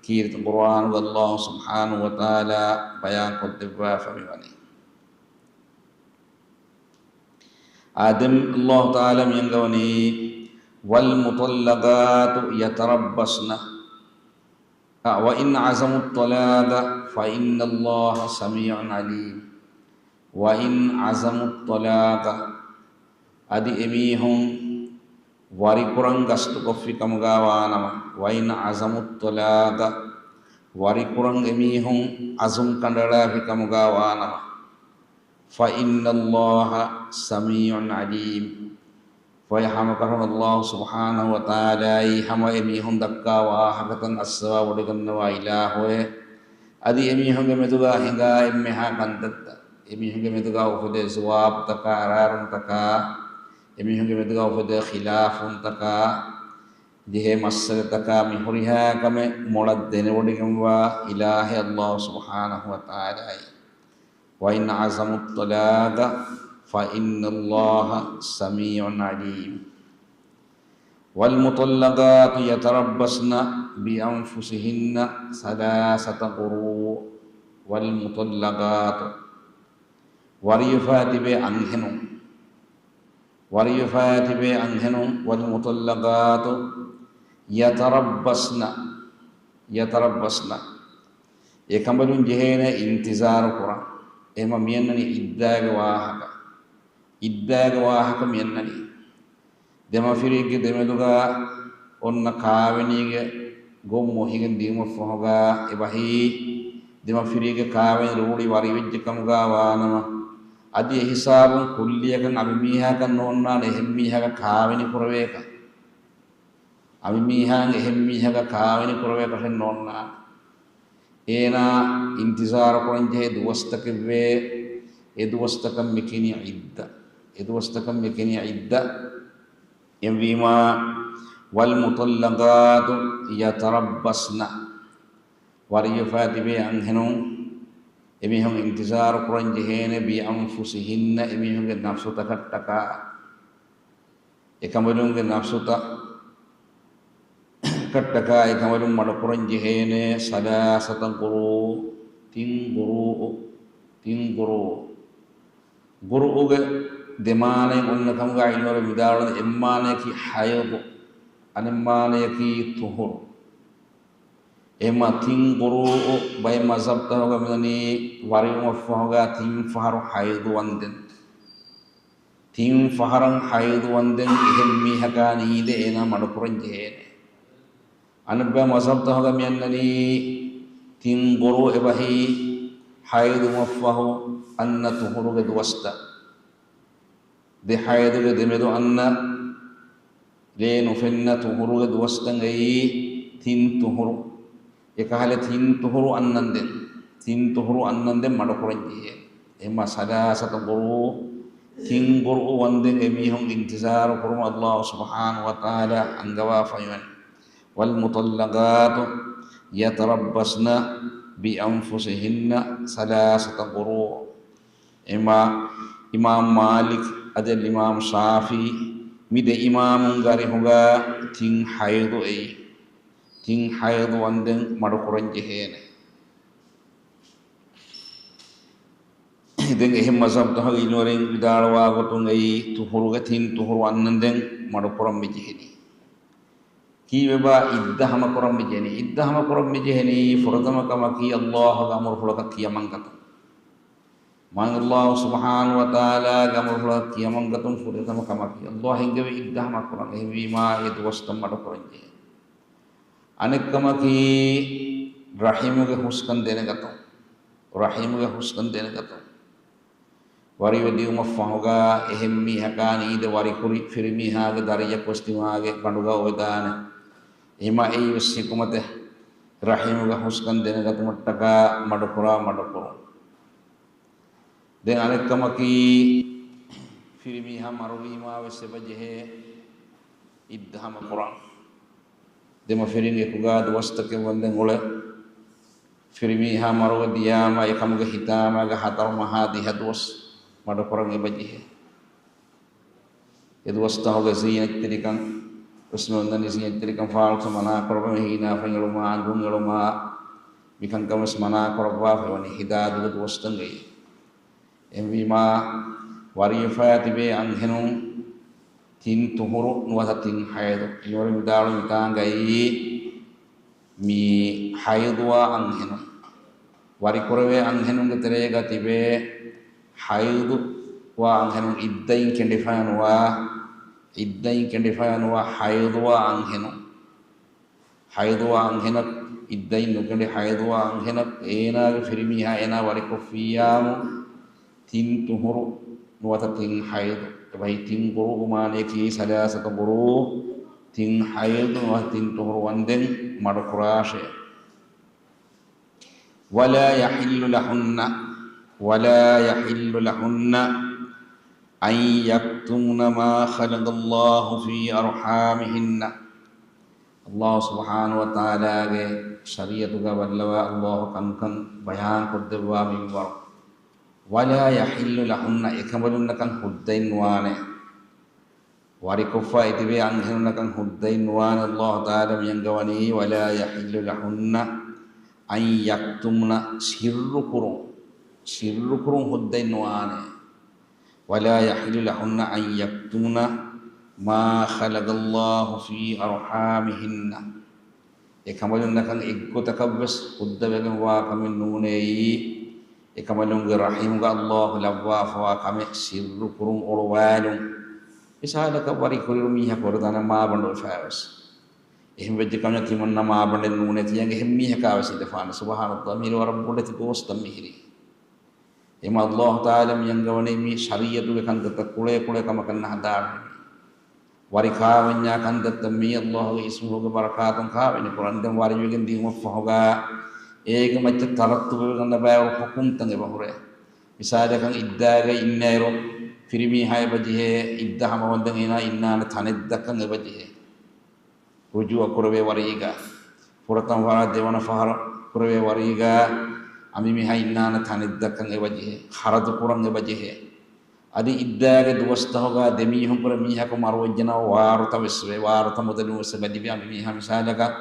ކީރިތި ޤުރްއާނުގަ ﷲ ސުބްޙާނަހޫ ވަތަޢާލާ ބަޔާންކޮށްދެއްވާފަ މިވަނީ. އާދެން ﷲ ތަޢާލާ މިއަންގަވަނީ، "والمطلقات يتربصن، وإن عزمن الطلاق فإن الله سميع عليم، وإن عزمن الطلاق." އަދި އެމީހުން ވަރިކުރަން ގަސްތުކޮށްފި ކަމުގަ ވާނަމަ، "وإن عزمن الطلاق"، ވަރިކުރަން އެމީހުން އަޒުމް ކަނޑައަޅާފި ކަމުގަ ވާނަމަ، "فإن الله سميع عليم." ފަހެ ހަމަކަށަވަރުން ﷲ ސުބްޙާނަހޫ ވަތަޢާލާއީ ހަމަ އެމީހުން ދައްކާ ވާހަކަތައް އައްސަވާ ވޮޑިގަންނަވާ އިލާހުއޭ. އަދި އެމީހުންގެ މެދުގަ ހިނގާ އެންމެހާ ކަންތައްތައް، އެމީހުންގެ މެދުގަ އުފެދޭ ޒުވާބުތަކާ، އަރާރުންތަކާ، އެމީހުންގެ މެދުގަ އުފެދޭ ޚިލާފުންތަކާ، ޖެހޭ މައްސަލަތަކާ މި ހުރިހާ ކަމެއް މޮޅަށް ދެނެވޮޑިގެންވާ އިލާހެއް ﷲ ސުބްޙާނަހޫ ވަތަޢާލާއީ. "وإن عزمن الطلاق فإن الله سميع عليم. والمطلقات يتربصن بأنفسهن ثلاثة قروء." والمطلقات، ވަރިވެފަ ތިބޭ އަންހެނުން، ވަރިވެފަ ތިބޭ އަންހެނުން، "والمطلقات يتربصن، يتربصن." އެކަނބަލުން ޖެހޭނެ އިންތިޒާރު ކުރަން. އެހެމަ މިއަންނަނީ އިއްދާގެ ވާހަކަ. އިއްދާގެ ވާހަކަ މިއަންނަނީ. ދެމަފިރިއެއްގެ ދެމެދުގަ އޮންނަ ކާވެނީގެ ގޮތް މޮހިގެން ދިއުމަށްފަހުގަ އެބަހީ، ދެމަފިރީގެ ކާވެނި ރޫޅި ވަރިވެއްޖެ ކަމުގަ ވާނަމަ، އަދި އެހިސާބުން ކުއްލިއަކަށް އަނބިމީހާކަށް ނޯންނާނެ އެހެންމީހާގަ ކާވެނި ކުރެވޭކަށް. އަނބިމީހާއަށް އެހެންމީހާގަ ކާވެނި ކުރެވޭކަށެއް ނޯންނާނެ. އޭނާ އިންތިޒާރު ކުރަން ޖެހޭ ދުވަސްތަކެއްވޭ. އެ ދުވަސްތަކަށް މިކިނީ ޢިއްދަ. އެ ދުވަސްތަކަށް މިކިނީ ޢިއްދަ. އެހެންވީމާ، "والمطلقات يتربصن." ވަރިވެފަ ތިބޭ އަންހެނުން، އެމީހުން އިންތިޒާރު ކުރަން ޖެހޭނެ، "بأنفسهن"، އެމީހުންގެ ނަފްސުތަކަށްޓަކާ. އެކަނބަލުންގެ ނަފްސުތަކަށްޓަކާ އެކަނބަލުން މަޑުކުރަން ޖެހޭނެ، "ثلاثة قروء"، ތިން ޤުރޫއު، ތިން ޤުރޫއު. ޤުރޫއުގެ ދެ މާނައެއް އޮންނަ ކަމުގަ ޢިލްމުވެރިން ވިދާޅުވަނީ، އެއް މާނަޔަކީ ޙައިޟު، އަނެއް މާނަޔަކީ ޠުހުރު. އެހެމަ ތިން ޤުރޫއު ބައެއް މަޒްހަބްތަކުގަ މިވަނީ ވަރިވުމަށްފަހުގަ ތިން ފަހަރު ޙައިޟު ވަންދެން. ތިން ފަހަރަށް ޙައިޟު ވަންދެން އެހެން މީހަކާ ނީދެ އޭނާ މަޑުކުރަން ޖެހޭނެ. އަނެއްބައި މަޒްހަބްތަކުގަ މިއަންނަނީ ތިން ޤުރޫ އެބަހީ ޙައިޟުވުމަށްފަހު އަންނަ ޠުހުރުގެ ދުވަސްތައް. ދެ ޙައިޟުގެ ދެމެދު އަންނަ ލޭ ނުފެންނަ ޠުހުރުގެ ދުވަސްތައް އެއީ ތިން ޠުހުރު. އެކަހަލަ ތިން ޠުހުރު އަންނަންދެން، ތިން ޠުހުރު އަންނަންދެން މަޑުކުރަން ޖެހޭ. އެހެމަ ސަލާސަތަ ޤުރޫ، ތިން ޤުރޫ ވަންދެން އެމީހުން އިންތިޒާރު ކުރުމަށް ﷲ ސުބްޙާނަހޫ ވަތަޢާލާ އަންގަވާފައިވަނީ. "والمطلقات يتربصن بأنفسهن ثلاثة قروء." އެމާ އިމާމް މާލިކް އަދި އިމާމް ޝާފިޢީ މި ދެ އިމާމުންގެ އަރިހުގަ ތިން ޙައިޟު އެއީ. ތިން ޙައިޟު ވަންދެން މަޑުކުރަން ޖެހޭނެ. ދެން އެހެން މަޒްހަބްތަކުގެ ޢިލްމުވެރިން ވިދާޅުވާ ގޮތުން އެއީ ޠުހުރުގެ ތިން ޠުހުރު އަންނަންދެން މަޑުކުރަން މި ޖެހެނީ. ކީއްވެބާ ޢިއްދަ ހަމަކުރަން މި ޖެހެނީ؟ ޢިއްދަ ހަމަކުރަން މި ޖެހެނީ ފުރަތަމަ ކަމަކީ ﷲ ގެ އަމުރުފުޅަކަށް ކިޔަމަންގަތުން. މާތް ﷲ ސުބްޙާނަހޫ ވަތަޢާލާ ގެ އަމުރުފުޅަކަށް ކިޔަމަންގަތުން ފުރަތަމަ ކަމަކީ. ﷲ އެންގެވި ޢިއްދަ ހަމަކުރަން. އެހެންވީމާ އެ ދުވަސްތައް މަޑުކުރަން ޖެހޭ. އަނެއް ކަމަކީ ރަޙިމުގެ ހުސްކަން ދެނެގަތުން. ރަޙިމުގެ ހުސްކަން ދެނެގަތުން. ވަރިވެ ދިއުމަށް ފަހުގަ އެހެން މީހަކާ ނީދެ ވަރިކުރި ފިރިމީހާގެ ދަރިއަކުވެސް ތިމާގެ ބަނޑުގަ އޮވެދާނެ. އެހެމަ އެއީވެސް ޙިކުމަތެއް. ރަޙީމުގެ ހުސްކަން ދެނެގަތުމަށްޓަކާ މަޑުކުރާ މަޑުކުރުން. ދެން އަނެއްކަމަކީ، ފިރިމީހާ މަރުވީމާ ވެސް އެބަ ޖެހޭ އިއްދަ ހަމަކުރަން. ދެމަފިރިން އެކުގާ ދުވަސްތަކެއް ވަންދެން އުޅެ. ފިރިމީހާ މަރުވެ ދިޔާމަ، އެކަމުގެ ހިތާމަގެ ހަތަރު މަހާ ދިހަ ދުވަސް މަޑުކުރަން އެބަ ޖެހޭ. އެ ދުވަސްތަހުގެ ޒީނަތްތެރިކަން، ވެސް މި އޮންނަނީ ޒީނަތްތެރިކަން ފާޅުކޮށް މަނާކުރައްވަމެ، ހީނާފައި އެޅުމާ، އަނދުން އެޅުމާ، މިކަންކަން ވެސް މަނާކުރައްވާފައި ވަނީ ހިދާދުގެ ދުވަސްތަކުގައި. އެހެންވީމާ، ވަރިވެފައި ތިބޭ އަންހެނުން ތިން ތުހުރު ނުވަތަ ތިން ޙައިޟު. އިންވަރު މިދާޅު މިތާނގައި މި ޙައިޟުވާ އަންހެނުން، ވަރިކުރެވޭ އަންހެނުންގެ ތެރޭގަ ތިބޭ ޙައިޟުވާ އަންހެނުން، އިއްދައިން ކެނޑިފައި ނުވާ، އިއްދައިން ކެނޑިފައި ނުވާ ޙައިޟުވާ އަންހެނުން. ޙައިޟުވާ އަންހެނަކު އިއްދައިން ނުކެނޑި ޙައިޟުވާ އަންހެނަކު އޭނާގެ ފިރިމީހާ އޭނާ ވަރިކޮށްފިއްޔާމު ތިން ތުހުރު ނުވަތަ ތިން ޙައިޟު. އެބަހީ ތިން ޤުރުއު މާނަޔަކީ ސަލާސަތު ޤުރުއު، ތިން ޙައިޟު ނުވަތަ ތިން ތުހުރު ވަންދެން މަޑުކުރާށޭ. ولا يحل لهن، ولا يحل لهن أن يكتمن ما خلق الله في أرحامهن. ﷲ ސުބްޙާނަހޫ ވަތަޢާލާގެ ޝަރީޢަތުގަ ބައްލަވާ، ﷲ ކަންކަން ބަޔާންކޮށްދެއްވާ މިންވަރު. ولا يحل لهن، އެކަނބަލުންނަކަށް ހުއްދައެއް ނުވާނެ. ވަރިކޮށްފައި ތިބޭ އަންހެނުންނަކަށް ހުއްދައެއް ނުވާނެ. ﷲ ތަޢާލާ މި އަންގަވަނީ، ولا يحل لهن أن يكتمن، ސިއްރުކުރުން، ސިއްރުކުރުން ހުއްދައެއް ނުވާނެ. ولا يحل لهن أن يكتمن ما خلق الله في أرحامهن. އެކަނބަލުންނަކަށް އެއްގޮތަކަށްވެސް ހުއްދަވެގެންވާ ކަމެއް ނޫނޭއީ، އެކަނބަލުންގެ ރަޙިމުގަ ﷲ ލައްވާފަވާ ކަމެއް ސިއްރުކުރުން އޮޅުވާލުން. މިސާލަކަށް، ވަރިކުރިއިރު މީހަކު ވަރަށް ދަނެއް މާބަނޑު ވެފައިވެސް، އެހެން ވެއްޖެ ކަމެއް ތިމަންނަ މާބަނޑެއް ނޫނޭ ތިޔަނގެ އެހެން މީހަކާވެސް އިނދެފާނެ. ސުބްޙާނަﷲ، މިހިރީ ވަރަށް ބޮޑެތި ގޯސްތައް މިހިރީ. އެމަ ﷲ ތަޢާލާ މި އަންގަވަނީ މި ޝަރީޢަތުގެ ކަންތައްތައް ކުޅޭ ކުޅޭ ކަމަކަށް ނަހަދާށޭ. ވަރި ކާވެންޏާ ކަންތައްތައް މީ ﷲ ގެ އިސްމުގެ ބަރަކާތުން ކާވެނި ކުރަން. ދެން ވަރިވެގެން ދިއުމަށްފަހުގަ އޭގެ މައްޗަށް ތަރައްތުބުވެގަންނަ ބައިވަރު ޙުކުމްތައް އެބަހުރޭ. މިސާލަކަށް އިއްދާގައި އިންނައިރު ފިރިމީހާ އެބަޖެހޭ އިއްދަ ހަމަވަންދެން އޭނާ އިންނާނެ ތަނެއް ދައްކަން އެބަޖެހޭ. ރުޖޫޢަ ކުރެވޭ ވަރީގަ، ފުރަތަމަ ފަހަރާ ދެވަނަ ފަހަރު ކުރެވޭ ވަރީގަ އަނބިމީހާ އިންނާނެ ތަނެއް ދައްކަން އެބަޖެހޭ، ޚަރަދު ކުރަން އެބަޖެހޭ. އަދި އިއްދާގެ ދުވަސްތަހުގަ ދެމީހުންކުރެ މީހަކު މަރުވެއްޖެނަމަ ވާރުތަ ވެސްވޭ، ވާރުތަ މުދަލުން ވެސް އެބަލިބޭ. އަނބިމީހާ މިސާލަކަށް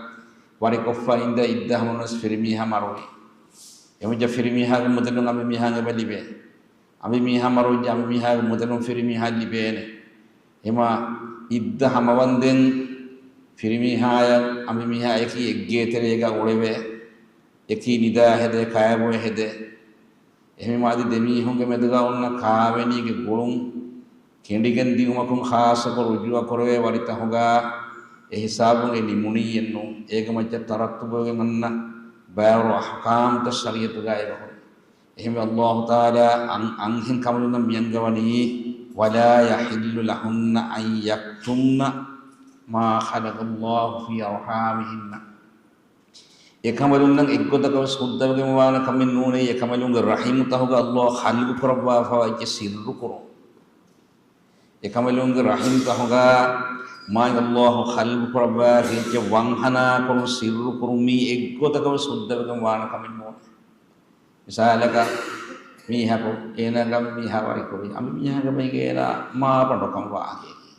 ވަރިކޮށްފަ އިންދެ އިއްދަ ހަމަނުވެސް ފިރިމީހާ މަރުވި. އެމަޖާ ފިރިމީހާގެ މުދަލުން އަނބިމީހާ އެބަލިބޭ. އަނބިމީހާ މަރުވެއްޖެ އަނބިމީހާގެ މުދަލުން ފިރިމީހާ ލިބޭނެ. އެމަ އިއްދަ ހަމަވަންދެން ފިރިމީހާޔަށް އަނބިމީހާ އެކީ އެއްގޭތެރޭގަ އުޅެވޭ. އެކީ ނިދާ ހެދޭ، ކައިބޮއެ ހެދޭ. އެހެންވީމަ އަދި ދެމީހުންގެ މެދުގަ އޮންނަ ކާވެނީގެ ގުޅުން ކެނޑިގެން ދިއުމަކުން ޚާއްޞަކޮށް ރުޖޫޢަ ކުރެވޭ ވަރިތަހުގަ އެ ހިސާބުން އެ ނިމުނީއެއްނު. އޭގެ މައްޗަށް ތަރައްތުބުވެގެން އަންނަ ބައިވަރު އަޙްކާމްތައް ޝަރީޢަތުގައި އެބަހުރި. އެހެންވެ، ﷲ ތަޢާލާ އަން-، އަންހެން ކަނބަލުންނަށް މިއަންގަވަނީ، ولا يحل لهن أن يكتمن ما خلق الله في أرحامهن. އެކަނބަލުންނަށް އެއްގޮތަކަށް ވެސް ހުއްދަވެގެން ވާނެ ކަމެއް ނޫނޭ، އެކަނބަލުންގެ ރަޙިމުތަހުގަ ﷲ ޚަލްޤު ކުރައްވާފަވާ އެއްޗެއް ސިއްރު ކުރުން. އެކަނބަލުންގެ ރަޙިމުތަހުގަ މާތް ﷲ ޚަލްޤު ކުރައްވާފަ އެއްޗެއް ވަންހަނާ ކުރުން، ސިއްރު ކުރުން، މީ އެއްގޮތަކަށް ވެސް ހުއްދަވެގެން ވާނެ ކަމެއް ނޫނޭ. މިސާލަކަށް، މީހަކު އޭނާގެ އަނބިމީހާ ވަރިކުރި، އަނބިމީހާގެ ބައިގެ އޭނާ މާބަނޑުކަން ވާހަކައެކޭ.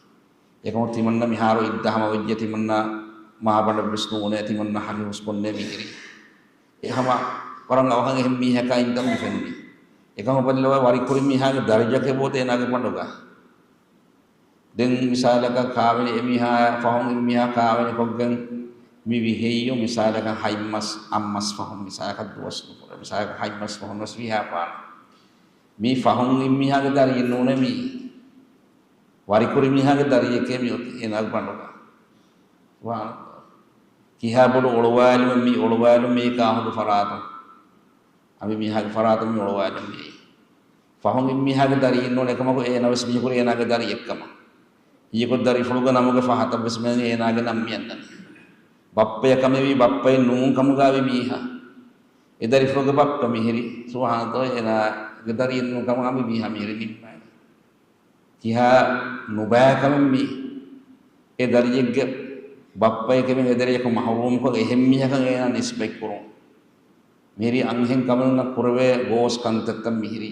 އެކަމު ތިމަންނަ މިހާރު އިއްދަ ހަމަވެއްޖެ، ތިމަންނަ މާބަނޑެއް ވެސް ނޫނޭ، ތިމަންނަ ހަގީ ހުސްކޮށްނޭ މިހިރީ. އެ ހަމަ ވަރަށް އަވަހަށް އެހެން މީހަކާ އިންދަން މި ފެނުނީ. އެކަމަކު ބައްލަވާ ވަރިކުރި މީހާގެ ދަރަޖަ ކެބޯތަ އޭނާގެ ބަނޑުގަ. ދެން މިސާލަކަށް ކާވެނި އެމީހާ ފަހުން އެމީހާ ކާވެނި ކޮށްގެން މި ވިހެއްޔު މިސާލަކަށް ހަތްމަސް އަށްމަސް ފަހުން މިސާލަކަށް ދުވަސް ނުކުރޭ. މިސާލަކަށް ހަތްމަސް ފަހުން ވެސް ވިހާފާނެ. މީ ފަހުން އެމީހާގެ ދަރިއެއް ނޫނޭ މީ. ވަރިކުރި މީހާގެ ދަރިއެކޭ މި އޮތީ އޭނާގެ ބަނޑުގަ. ސުބްޙާނަﷲ. ކިހާ ބޮޑު އޮޅުވާލުމެއް މި އޮޅުވާލުން މީ ކާހުދު ފަރާތުން. އަނބިމީހާގެ ފަރާތުން މި އޮޅުވާލުން މި. ފަހުން އެމީހާގެ ދަރިއެއް ނޫން އެކަމަކު އޭނަ ވެސް މީހަކު އޭނާގެ ދަރިއެއްކަމަށް. ހީކު ދަރިފުޅުގެ ނަމުގެ ފަހަތަށް ވެސް މި އަންނަނީ އޭނާގެ ނަން މި އަންނަނީ. ބައްޕަޔަކަމެވީ ބައްޕައެއް ނޫން ކަމުގާވި މީހާ. އެ ދަރިފުޅުގެ ބައްޕަ މިހިރީ. ސުބްޙާނަﷲ، އޭނާގެ ދަރިއެއް ނޫން ކަމުގާ މި މީހާ މިހިރީ ނިންމާނެ. ކިހާ ނުބައިކަމެއް މީ. އެ ދަރިއެއްގެ ބައްޕަޔަކަމެއް އެ ދަރިޔަކު މަޙްރޫމްކޮށް އެހެން މީހަކަށް އޭނާ ނިސްބަތްކުރުން. މިހިރީ އަންހެން ކަމުންނަށް ކުރެވޭ ގޯސް ކަންތައްތައް މިހިރީ.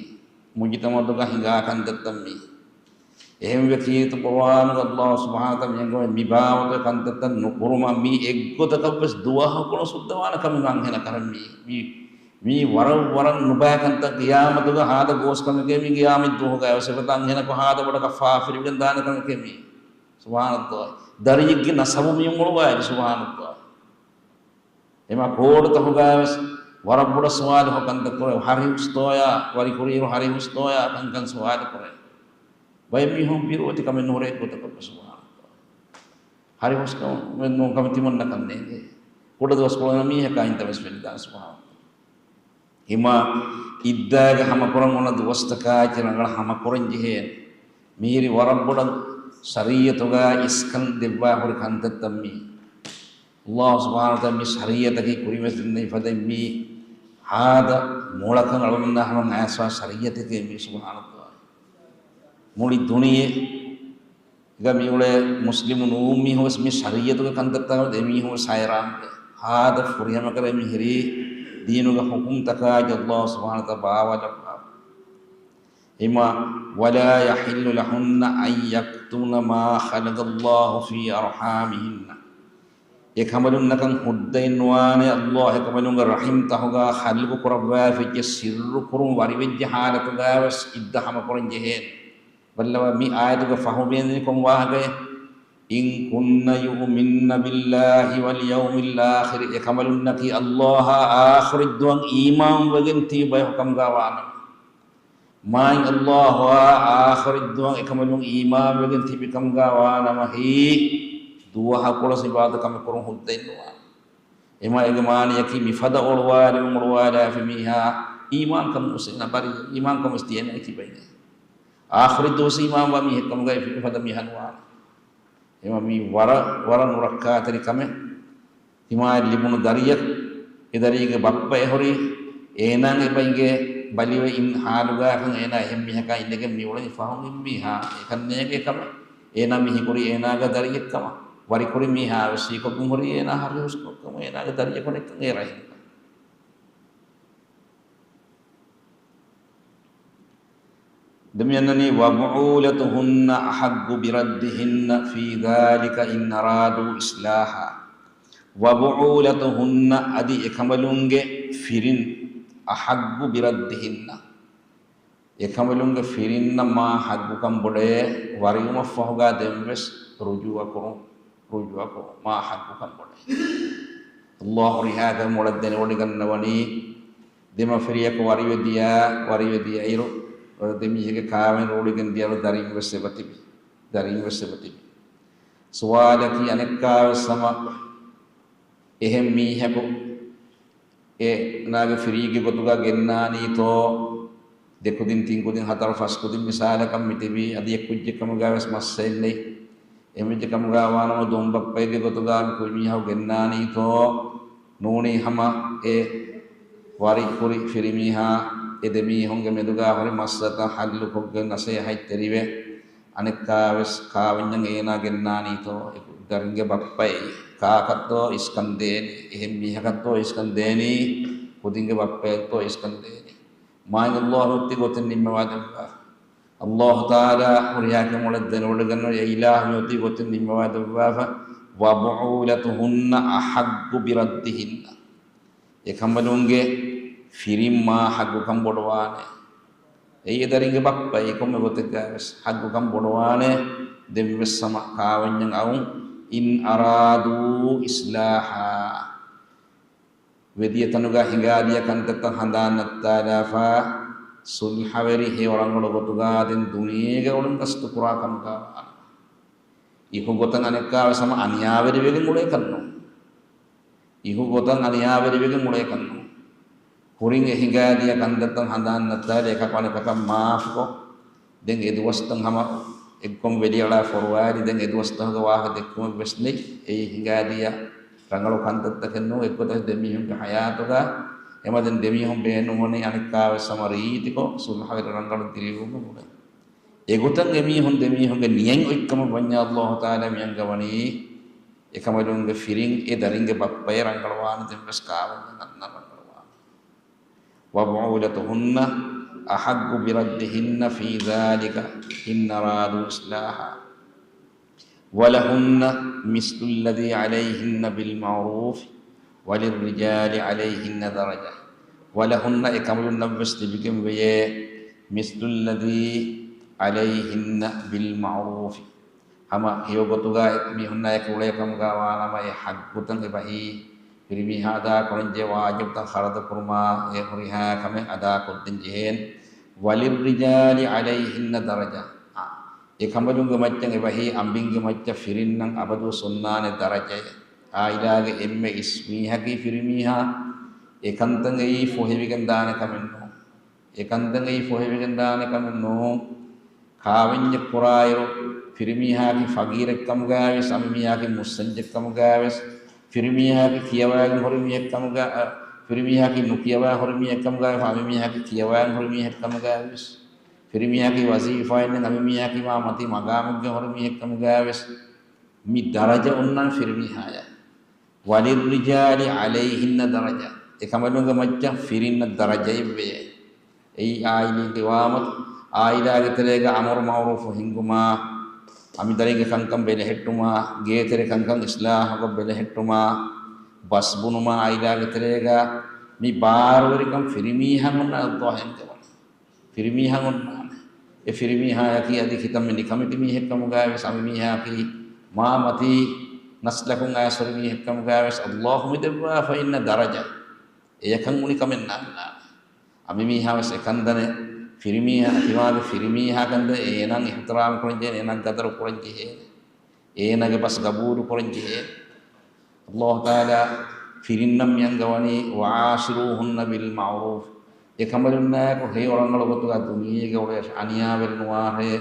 މުޖުތަމަޢުގަ ހިނގާ ކަންތައްތައް މީ. އެހެންވެ ކީރިތި ޤުރުއާނުގަ ﷲ ސުބްޙާނަހޫ ވަތަޢާލާ މި ބާވަތުގެ ކަންތައްތައް ނުކުރުމަށް މީ އެއްގޮތަކަށްވެސް ދުވަހަކު ނުސުއްދަވާނެ ކަމެއް އަންހެނަކަށް މީ. މީ، މީ ވަރަށް ވަރަށް ނުބައި ކަންތައް. ޤިޔާމަތުގަ ހާދަ ގޯސް ކަމެކޭ މީ ޤިޔާމަތް ދުވަހުގައި ވެސް އެގޮތަށް އަންހެނަކު ހާދަ ބޮޑަކަށް ފާފިރިވެގެން ދާނެ ކަމެކޭ މީ. ސުބްޙާނަﷲ. ދަރިއެއްގެ ނަސަބު މި އުޅުވާލި. ސުބްޙާނަﷲ. އެމާ ކޯޓުތަކުގައިވެސް ވަރަށް ބޮޑަށް ސުވާލު ކަންތައް ކުރޭ، ހަރި ހުސްތޯޔާ، ވަރިކުރިއިރު ހަރި ހުސްތޯޔާ ކަންކަން ސުވާލު ކުރޭ. ބައެއް މީހުން ބިރުވެތި ކަމެއް ނުހުރޭ ގޮތަކަށް. ސުބްޙާނަﷲ. ހަރި ހުސްކަމެއް ނޫން ކަމެއް ތިމަންނަކަށް ނޭނގޭ. ކުޑަ ދުވަސްކޮޅު މީހަކާ އިންތަ ވެސް ފެނިދާނެ. ސުބްޙާނަﷲ. ހިމާ އިއްދާގެ ހަމަކުރަން އޮންނަ ދުވަސްތަކާއި ރަނގަޅަށް ހަމަކުރަން ޖެހޭނެ. މިހިރީ ވަރަށް ބޮޑަށް ޝަރީޢަތުގަ އިސްކަން ދެއްވާ ހުރި ކަންތައްތައް މީ. ﷲ ސުބްޙާނަހޫ ވަތަޢާލާ މި ޝަރީޢަތަކީ ކުރިންވެސް ދެންނެވި ފަދައިން މީ ހާދަ މޮޅަކަށް އަޅުގަނޑުމެންނާ ހަމަ އައިސްފާ ޝަރީޢަތެކޭ މީ. ސުބްޙާނަﷲ. މުޅި ދުނިޔެ ގަ މިއުޅޭ މުސްލިމު ނޫން މީހުން ވެސް މި ޝަރީޢަތުގެ ކަންތައްތައް އެ މީހުން ވެސް ހައިރާންވޭ. ހާދަ ފުރިހަމަކަރައި މިހިރީ ދީނުގެ ޙުކުމްތަކާއި ﷲ ސުބްޙާނަހޫ ވަތަޢާލާ ބާވާލައްވާ. އެމާ، ولا يحل لهن أن يكتمن ما خلق الله في أرحامهن. އެކަނބަލުންނަކަށް ހުއްދައެއް ނުވާނެ ﷲ އެކަނބަލުންގެ ރަޙިމްތަހުގަ ޚަލްޤު ކުރައްވާފައިވެއްޖެ ސިއްރު ކުރުން ވަރިވެއްޖެ ޙާލަތުގައިވެސް އިއްދަ ހަމަކުރަން ޖެހޭނެ. ބައްލަވާ މި އާޔަތުގަ ފަހު ބޭންދެނީ ކޮން ވާހަކައެއް؟ إن كن يؤمن بالله واليوم الآخر، އެކަނބަލުންނަކީ ﷲ އާ އާޚިރަތްދުވަހަށް އީމާންވެގެން ތިބި ބަޔަކު ކަމުގަ ވާނަމަ. މާތް ﷲ އާ އާޚިރަތްދުވަހަށް އެކަނބަލުން އީމާންވެގެން ތިބި ކަމުގަ ވާނަމަ ހީ ދުވަހަކުޅަސް އިބާދަތް ކަމެއް ކުރުން ހުއްދައެއް ނުވާނެ. އެމާ އޭގެ މާނަޔަކީ މިފަދަ އޮޅުވާލެވުން އޮޅުވާލާފި މީހާ އީމާންކަން މުސްލިމް ބަރީ، އީމާންކަން ވެސް ތިޔަނައި ތިބައިނެ. އާޚިރަތް ދުވަސް އީމާންވާ މީހެއް ކަމުގައި ފި-، ފަދަ މީހާ ނުވާނެ. އެމަ މީ ވަރަށް، ވަރަށް ނުރައްކާތެރި ކަމެއް. ތިމާއަށް ލިބުނު ދަރިޔަކު، އެ ދަރިއެއްގެ ބައްޕަ އެހުރީ، އޭނާ އެބަ އިނގޭ ބަލިވެ އިން ހާލުގާކަން އޭނާ އެހެން މީހަކާ އިނދެގެން މިއުޅެނީ ފަހުން އިން މީހާ އެކަން ނޭނގޭ ކަމެއް. އޭނާ މި ހީކުރީ އޭނާގެ ދަރިއެއްކަމަށް. ވަރިކުރި މީހާ ވެސް ހީކޮށްގެން ހުރީ އޭނާ ހަރިހުސްކޮށްކަމަށް، އޭނާގެ ދަރިޔަކު ނެތްކަން އޭ ރަހީމް. ދެން މި އަންނަނީ، وبعولتهن أحق بردهن في ذلك إن أرادوا إصلاحا. وبعولتهن، އަދި އެކަނބަލުންގެ ފިރިން، أحق بردهن، އެކަނބަލުންގެ ފިރިންނަށް މާ ޙައްޤުކަން ބޮޑޭ ވަރިވުމަށްފަހުގާ ދެންވެސް ރުޖޫޢަކުރުން، ރުޖޫޢަކުރުން މާ ޙައްޤުކަން ބޮޑޭ. ﷲ ހުރިހާ ކަމެއް މޮޅަށް ދެނެވޮޑިގަންނަވަނީ، ދެމަފިރިޔަކު ވަރިވެދިޔަ، ވަރިވެދިޔައިރު، ދެމީހެއްގެ ކާވެނި ރޫޅިގެން ދިޔައިރު ދަރިން ވެސް އެބަތިބި. ދަރިން ވެސް އެބަތިބި. ސުވާލަކީ އަނެއްކާވެސް ހަމަ އެހެން މީހަކު އޭނާގެ ފިރީގެ ގޮތުގަ ގެންނާނީތޯ؟ ދެ ކުދިން، ތިން ކުދިން، ހަތަރު ފަސް ކުދިން މިސާލަކަށް މިތިބީ، އަދި އެއް ކުއްޖެއް ކަމުގައި ވެސް މައްސައެއް ނެތް. އެމެޖެ ކަމުގަ ވާނަމަ ދޮންބައްޕައެއްގެ ގޮތުގަ މި ކުރި މީހާ ގެންނާނީތޯ؟ ނޫނީ ހަމަ އެ ވަރި ކުރި ފިރިމީހާ އެ ދެ މީހުންގެ މެދުގަ ހުރި މައްސަލަތައް ހައްލުކޮށްގެން ނަސޭހަތްތެރިވެ، އަނެއްކާވެސް ކާވެންޏަށް އޭނާ ގެންނާނީތޯ؟ އެ ދަރިންގެ ބައްޕައެއް ކާކަށްތޯ އިސްކަން ދޭނީ؟ އެހެން މީހަކަށްތޯ އިސްކަން ދޭނީ؟ ކުދިންގެ ބައްޕައެއްތޯ އިސްކަން ދޭނީ؟ މާތް ﷲ އޮތީ ގޮތެއް ނިންމަވާ ދެއްވާފަ. ﷲ ތަޢާލާ ހުރިހާ ކަމެއް މޮޅަށް ދެނެވޮޑިގަންނަވަނީ އެ އިލާހު އޮތީ ގޮތެއް ނިންމަވާ ދެއްވާފަ. وبعولتهن أحق بردهن. އެކަނބަލުންގެ ފިރިން މާ ޙައްޤުކަން ބޮޑުވާނެ. އެއީ އެ ދަރިންގެ ބައްޕަ، އެ ކޮންމެ ގޮތެއްގައި ވެސް ޙައްޤުކަން ބޮޑުވާނެ. ދެން ވެސް ހަމަ ކާވެންޏަށް އައުން. إن أرادوا إصلاحا. ވެދިޔަ ތަނުގަ ހިނގާދިޔަ ކަންތައްތައް ހަނދާން ނައްތާލާފަ، ސުލްޙަވެރި ހެޔޮ ރަނގަޅު ގޮތުގަ ދެން ދުނިޔޭގަ އުޅެން ގަސްތު ކުރާ ކަމުގަ ވާނަމަ. އިހު ގޮތަށް އަނެއްކާވެސް ހަމަ އަނިޔާވެރިވެގެން އުޅޭކަށްނޫން. އިހު ގޮތަށް އަނިޔާވެރިވެގެން އުޅޭކަށްނޫން. ކުރިން އެ ހިނގާދިޔަ ކަންތައްތައް ހަނދާން ނައްތާލި އެކަކު އަނެކަކަށް މާފުކޮށް، ދެން އެ ދުވަސްތައް ހަމަ އެއްކޮން ވެލިއަޅާ ފޮރުވާލި، ދެން އެ ދުވަސްތަކުގެ ވާހަކަ ދެއްކުމެއް ވެސް ނެތް. އެއީ ހިނގާދިޔަ ރަނގަޅު ކަންތައްތަކެއް ނޫން. އެއްގޮތަށް ދެމީހުންގެ ޙަޔާތުގަ އެމަތިން ދެމީހުން ބޭނުންވަނީ އަނެއްކާވެސް ހަމަ ރީތިކޮށް ސުލްހަވެރި ރަނގަޅު ދިރިއުޅުމުގަ. އެގޮތަށް އެމީހުން ދެމީހުންގެ ނިޔަތް އޮތްކަމަށް ވަންޏާ ﷲ ތަޢާލާ މިއަންގަވަނީ އެކަމަލުންގެ ފިރިން އެ ދަރިންގެ ބައްޕައެއް ރަނގަޅުވާނެ، ދެންވެސް ކާވެންޏެއް އަންނަން ރަނގަޅުވާނެ. وبعولتهن أحق بردهن في ذلك إن أرادوا إصلاحا ولهن مثل الذي عليهن بالمعروف وللرجال عليهن درجة ولهن، އެ ކަމަލުންނަށްވެސް ލިބިގެން ވެޔޭ، مثل الذي عليهن بالمعروف، ހަމަ ހެޔޮ ގޮތުގަ މީހުންނާއެކު އުޅޭ ކަމުގަ ވާނަމަ، އެ ޙައްޤުތައް އެބަހީ ފިރިމީހާ އަދާކުރަންޖެހޭ ވާޖިބުތައް ޚަރަދު ކުރުމާ، އެ ހުރިހާ ކަމެއް އަދާކޮށްދޭން ޖެހޭނެ. وللرجال عليهن درجة، އާ، އެ ކަނބަލުންގެ މައްޗަށް އެބަހީ އަނބިންގެ މައްޗަށް ފިރިންނަށް އަބަދުވެސް އޮންނާނެ ދަރަޖައެއް. އާއިލާގެ އެންމެ އިސް މީހަކީ ފިރިމީހާ. އެކަންތައް އެއީ ފޮހެވިގެން ދާނެ ކަމެއް ނޫން. އެކަންތައް އެއީ ފޮހެވިގެން ދާނެ ކަމެއް ނޫން. ކާވެންޏެއް ކުރާއިރު، ފިރިމީހާއަކީ ފަގީރެއް ކަމުގައިވެސް، އަނބިމީހާއަކީ މުއްސަންޖެއް ކަމުގައިވެސް، ފިރިމީހާއަކީ ކިޔަވައިގެން ހުރި މީހެއް ކަމުގަ، އަ، ފިރިމީހާއަކީ ނުކިޔަވައި ހުރި މީހެއް ކަމުގައިވެސް، އަނބިމީހާއަކީ ކިޔަވައިގެން ހުރި މީހެއް ކަމުގައިވެސް، ފިރިމީހާއަކީ ވަޒީފާއެއް ނެތް، އަނބިމީހާއަކީ މާ މަތީ މަގާމެއްގަ ހުރި މީހެއް ކަމުގައިވެސް، މި ދަރަޖަ އޮންނާނެ ފިރިމީހާޔަށް. وللرجال عليهن درجة، އެކަނބަލުންގެ މައްޗަށް ފިރިންނަށް ދަރަޖައެއްވެޔޭ. އެއީ އާއިލީ ޤިވާމަތު، އާއިލާގެ ތެރޭގަ އަމުރު މަޢުރޫފު ހިންގުމާ، އަނބިދަރިންގެ ކަންކަން ބެލެހެއްޓުމާ، ގޭތެރެ ކަންކަން އިޞްލާޙުކޮށް ބެލެހެއްޓުމާ، ބަސް ބުނުމާ، އާއިލާގެ ތެރޭގަ މި ބާރުވެރިކަން ފިރިމީހަށް އޮންނާނެ ﷲ އަންގަވަނީ. ފިރިމީހަށް އޮންނާނެ. އެ ފިރިމީހާއަކީ އަދި ކިތަންމެ ނިކަމެތި މީހެއް ކަމުގައިވެސް، އަނބިމީހާއަކީ މާ މަތީ ނަސްލަކުން އައިސް ހުރި މީހެއް ކަމުގައިވެސް ﷲ މި ދެއްވާފަ އިންނަ ދަރަޖަ އެޔަކަށް އުނިކަމެއް ނާންނާނެ. އަނބިމީހާވެސް އެކަންދަނެ، ފިރިމީހާ، ތިމާގެ ފިރިމީހާ ކަންދަނެ، އޭނާ އިޙްތިރާމް ކުރަންޖެހޭނެ، އޭނާ ގަދަރު ކުރަންޖެހޭނެ. އޭނާގެ ބަސް ގަބޫލު ކުރަން ޖެހޭ. ﷲ ތަޢާލާ ފިރިންނަށް މި އަންގަވަނީ، وعاشروهن بالمعروف. އެކަނބަލުންނާއެކު ހެޔޮ ރަނގަޅު ގޮތުގަ ދުނިޔޭގަ އުޅޭށޭ، އަނިޔާވެރި ނުވާށޭ.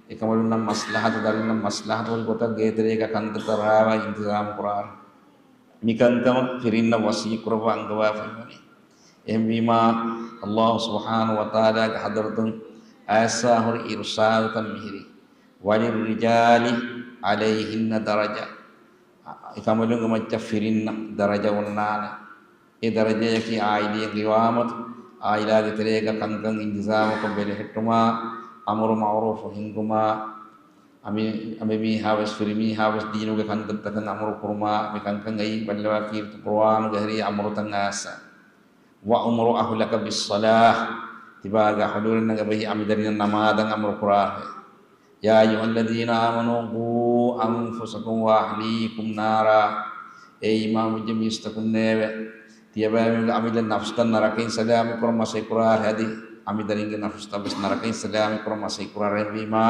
އެކަނބަލުންނަށް މަސްލަހަތު، ދަރިންނަށް މަސްލަހަތު ހުރި ގޮތަށް ގޭތެރޭގަ ކަންތައްތައް ރާވާ އިންތިޒާމު ކުރާށޭ. މިކަންކަމަށް ފިރިންނަށް ވަޞިއްޔަތް ކުރައްވާ އަންގަވާފައިވަނީ. އެހެންވީމާ، ﷲ ސުބްޙާނަހޫ ވަތަޢާލާގެ ޙަޟްރަތުން އައިސްފާ ހުރި އިރުޝާދުތައް މިހިރީ. وللرجال عليهن درجة. އެކަނބަލުންގެ މައްޗަށް ފިރިންނަށް ދަރަޖަ އޮންނާނެ. އެ ދަރަޖަޔަކީ އާއިލީ ޤިވާމަތު، އާއިލާގެ ތެރޭގަ ކަންކަން އިންތިޒާމުކޮށް ބެލެހެއްޓުމާ، އަމުރު މަޢުރޫފު ހިންގުމާ، އަނބި، އަނބިމީހާވެސް ފިރިމީހާވެސް ދީނުގެ ކަންތައްތަކަށް އަމުރު ކުރުމާ، މި ކަންކަން އެއީ ބައްލަވާ ކީރިތި ޤުރުއާނުގެ ހެރީ އަމުރުތައް އައިސްފާ. وأمر أهلك بالصلاة، ތިބާގެ އަހުލުވެރިންނަށް އެބަހީ އަނބިދަރިންނަށް ނަމާދަށް އަމުރު ކުރާށޭ. يا أيها الذين آمنوا قوا أنفسكم وأهليكم نارا. އޭ އީމާންވެއްޖެ މީސްތަކުންނޭވެ! ތިޔަބައިމީހުންގެ އަމިއްލަ ނަފްސުތައް ނަރަކައިން ސަލާމަތް ކުރަން މަސައްކަތް ކުރާށޭ. އަދި އަނބިދަރިންގެ ނަފްސުތައްވެސް ނަރަކައިން ސަލާމަތް ކުރަން މަސައްކަތް ކުރާށޭ. އެހެންވީމާ،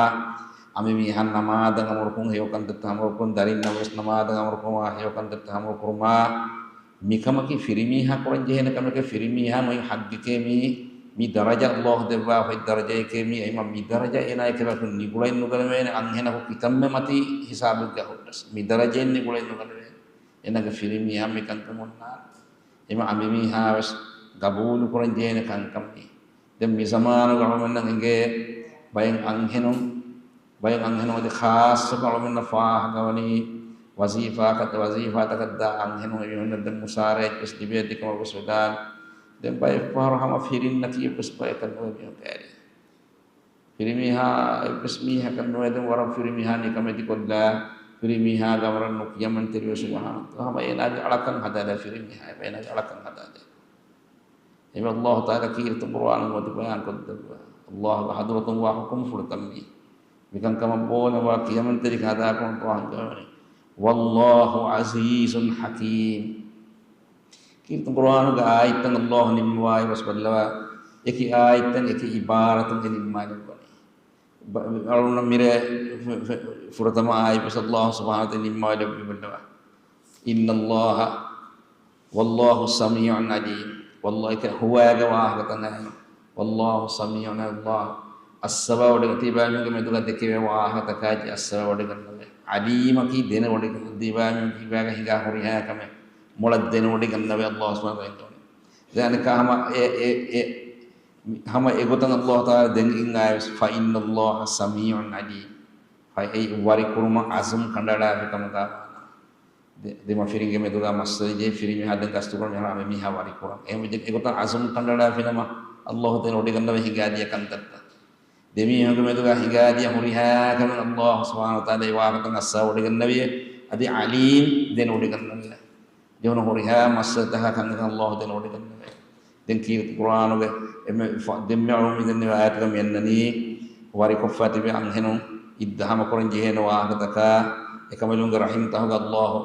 އަނބިމީހަށް ނަމާދަށް އަމުރުކުރުން، ހެޔޮކަންތައްތައް އަމުރުކުރުން، ދަރިންނަށްވެސް ނަމާދަށް އަމުރުކުރުމާ، ހެޔޮކަންތައްތައް އަމުރުކުރުމާ، މިކަމަކީ ފިރިމީހާ ކުރަން ޖެހޭނެ ކަމެކޭ. ފިރިމީހާ އޮތް ޙައްޤެކޭ މީ، މި ދަރަޖަ ﷲ ދެއްވާ އޮތް ދަރަޖައެކޭ މީ. އެހެންވީމާ މި ދަރަޖަ އޭނާ އެކަމަކު ނިގުޅައެއް ނުގަނެވޭނެ، އަންހެނަކު ކިތަންމެ މަތީ ހިސާބެއްގަ ހުއްޓަސް. މި ދަރަޖައެއް ނިގުޅައެއް ނުގަނެވޭނެ. އޭނާގެ ފިރިމީހާ މިކަންކަން އޮންނާނެ. އެހެންވީމާ އަނބިމީހާވެސް ގަބޫލު ކުރަން ޖެހޭނެ ކަންކަން މީ. ދެން މި ޒަމާނުގަ އަޅުމެންނަށް އެނގޭ ބައެއް އަންހެނުން، ބައެއް އަންހެނުން އަދި ޚާއްޞަކޮށް އަޅުމެންނަށް ފާހަގަވަނީ ވަޒީފާތަކަށް، ވަޒީފާތަކަށް ދާ އަންހެނުން އެމީހުންނަށް ދެން މުސާރައެއްވެސް ލިބޭ ދެކަމަށްވެސް ވެދާނެ. ދެން ބައެއް ފަހަރު ހަމަ ފިރިންނަކީ އެއްވެސް ބަޔަކަށް ނުވޭ މީހުން ކައިރި. ފިރިމީހާ އެއްވެސް މީހަކަށް ނުވޭ. ދެން ވަރަށް ފިރިމީހާ ނިކަމެތިކޮށްލާ، ފިރިމީހާގެ އަމުރަށް ނުކިޔަމަންތެރިވެ ސުބްޙާނަ. ހަމަ އޭނާގެ އަޅަކަށް ހަދާލާ ފިރިމީހާ، އެބަ އޭނާގެ އަޅަކަށް ހަދާލާ. އެބަ ﷲ ތަޢާލާ ކީރިތި ޤުރުއާނުން އޮތީ ބަޔާން ކޮށްދެއްވާ. ﷲ ގެ ޙަޟްރަތުން ވާ ޙުކުމްފުޅުތައް މީ. މިކަންކަމަށް ބޯލަން ވާ ކިޔަމަންތެރިކަން އަދާކުރަން ދުޢާ ހަނދާންވަނީ. والله عزيز حكيم. ކީރިތި ޤުރުއާނުގެ އާޔަތްތައް ﷲ ނިންމަވާއިރުވެސް ބައްލަވާ، އެކި އާޔަތްތައް އެކި ޢިބާރަތުން އެ ނިންމާލެއްވަނީ. އަޅުންނަށް މިރޭ ފުރަތަމަ އާޔަތްވެސް ﷲ ސުބްޙާނަހޫ ވަތަޢާލާ ނިންމާލެއްވި ބައްލަވާ. إن الله والله سميع عليم. ވައްލާހި، ކިޔާ ހުވާގެ ވާހަކަތައް. والله سميع، ﷲ އައްސަވާވޮޑިގަން، ތިބާމީހުންގެ މެދުގަ ދެކެވޭ ވާހަކަތަކާއި އައްސަވާވޮޑިގަންނަވައި. ޢަލީމަކީ ދެނެވޮޑިގަން، ތިބާމީހުން ތިބާގަ ހިނގާ ހުރިހާ ކަމެއް. މޮޅަށް ދެނެވޮޑިގަންނަވޭ އައްލާހު ސުބްޙާނަހު ވަތަޢާލާ. ދެން އަނެއްކާ ހަމަ އެ، އެ، އެ، ހަމަ އެގޮތަށް އައްލާހު ތަޢާލާ ދެން އިން އާޔަތް، فَإِنَّ اللَّهَ سَمِيعٌ عَلِيمٌ. ފައި އެ ވަރިކުރުމަށް އަޒުމް ކަނޑައަޅާފި ކަމުގަ ވާނަމަ. ދެ-، ދެމަފިރިންގެ މެދުގަ މައްސަލަ ޖެހި ފިރިމީހާ ދެން ގަސްތުކުރަން މިހާރު ހަމަ އެމީހާ ވަރިކުރަން. އެހެންވެ އެގޮތަށް އަޒުމް ކަނޑައަޅާފިނަމަ އައްލާހު ދެނެވޮޑިގަންނަވަނީ ހިނގާދިޔަ ކަންތައްތައް. ދެމީހުންގެ މެދުގަ ހިނގާދިޔަ ހުރިހާ ކަމެއް އައްލާހު ސުބްޙާނަހު ވަތަޢާލާ އެ ވާހަކަތައް އައްސަވަޑިގަންނަވިއޭ. އަދި ޢަލީމް ދެނެވޮޑިގަންނަވިއޭ. ދެވަނަ ހުރިހާ މައްސަލަތަކާ ކަންކަން އައްލާހު ދެނެވޮޑިގަންނަވަނީ. ދެން ކީރިތި ޤުރްއާނުގެ އެންމެ ފަ-، ދެންމެ އަޅުގަނޑު މި ދެންނެވި އާޔަތުގަ މި އަންނަނީ ވަރިކޮށްފަ ތިބި އަންހެނުން އިއްދަ ހަމަކުރަން ޖެހޭނެ ވާހަކަތަކާ، އެކަމަލުންގެ ރަޙިމްތަކުގަ އައްލާހު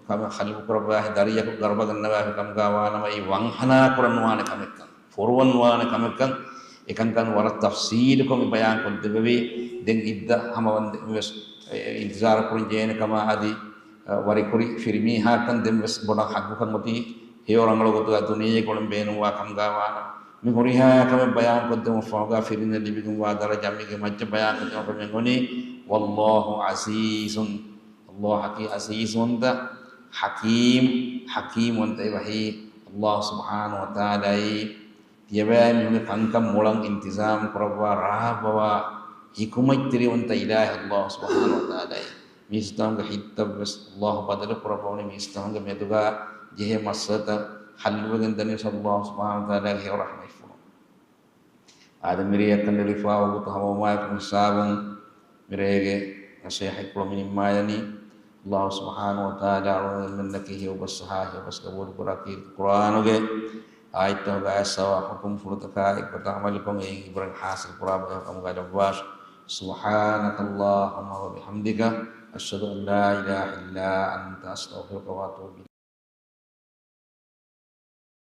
ކަމެއް ޚަލްޤު ކުރައްވާފައި ދަރިޔަކު ގަރަބަގަންނަވާފި ކަމުގަ ވާނަމަ އެއީ ވަންހަނާ ކުރަން ނުވާނެ ކަމެއްކަން. ފޮރުވަން ނުވާނެ ކަމެއްކަން، އެކަންކަން ވަރަށް ތަފްސީލުކޮށް މި ބަޔާން ކޮށްދެއްވެވީ. ދެން އިއްދަ ހަމަވަންދެން ވެސް އިންތިޒާރު ކުރަން ޖެހޭނެ ކަމާ އަދި، އަ، ވަރިކުރި ފިރިމީހާކަން ދެން ވެސް ބޮޑަށް ހައްގުކަން އޮތީ ހެޔޮ ރަނގަޅު ގޮތުގަ ދުނިޔޭގަ އުޅެން ބޭނުންވާ ކަމުގަ ވާނަމަ. މި ހުރިހާ ކަމެއް ބަޔާން ކޮށްދެމުން ފަހުގަ ފިރިންނަށް ލިބިގެންވާ ދަރަޖާ މީގެ މައްޗަށް ބަޔާން ކޮށްދެމުން ފެންނަނީ، وَاللَّهُ عَزِيزٌ. އައްލާހަކީ ޢަޒީޒުވަންތަ، ޙަކީމް، ޙަކީމްވަންތަ އެބަހީ. އައްލާހު ސުބްޙާނަހު ވަތަޢާލާއީ ތިޔަބައި މީހުންގެ ކަންކަން މޮޅަށް އިންތިޒާމް ކުރައްވާ ރާވަވާ ޙިކުމަތްތެރިވަންތަ އިލާހު އައްލާހު ސުބްޙާނަހު ވަތަޢާލާއީ. މީސްތަކުންގެ ހިތްތައް ވެސް އައްލާހު ބަދަލު ކުރައްވަވަނީ މީސްތަކުންގެ މެދުގަ ޖެހޭ މައްސަލަތައް ޙައްލުވެގެން ދަނީ އައްލާހު ސުބްޙާނަހު ވަތަޢާލާގެ ހެޔޮ ރަޙްމަތްފުޅުން. އާދެ، މިރޭ އަތްކަނޑައެޅިފަ ވަގުތު ހަމަވުމާއެކު ހިސާބުން މިރޭގެ ނަޞޭޙަތްޕުޅު މި ނިންމާލަނީ. އައްލާހު ސުބްޙާނަހު ވަތަޢާލާ އަޅުގަނޑުމެންނަކީ ހެޔޮބަސް އަހާ ހެޔޮބަސް ގަބޫލުކުރާ ކީރިތި ޤުރްއާނުގެ އާޔަތްތަކުގައި އައްސަވާ ޙުކުމްފުޅުތަކާ އެއްގޮތަށް ޢަމަލުކޮށް އެއިން ޢިބްރަތް ޙާޞިލްކުރާ ބަޔަކު ކަމުގައި ލައްވާށި. سبحانك اللهم وبحمدك، أشهد أن لا إله إلا أنت، أستغفرك وأتوب إليك.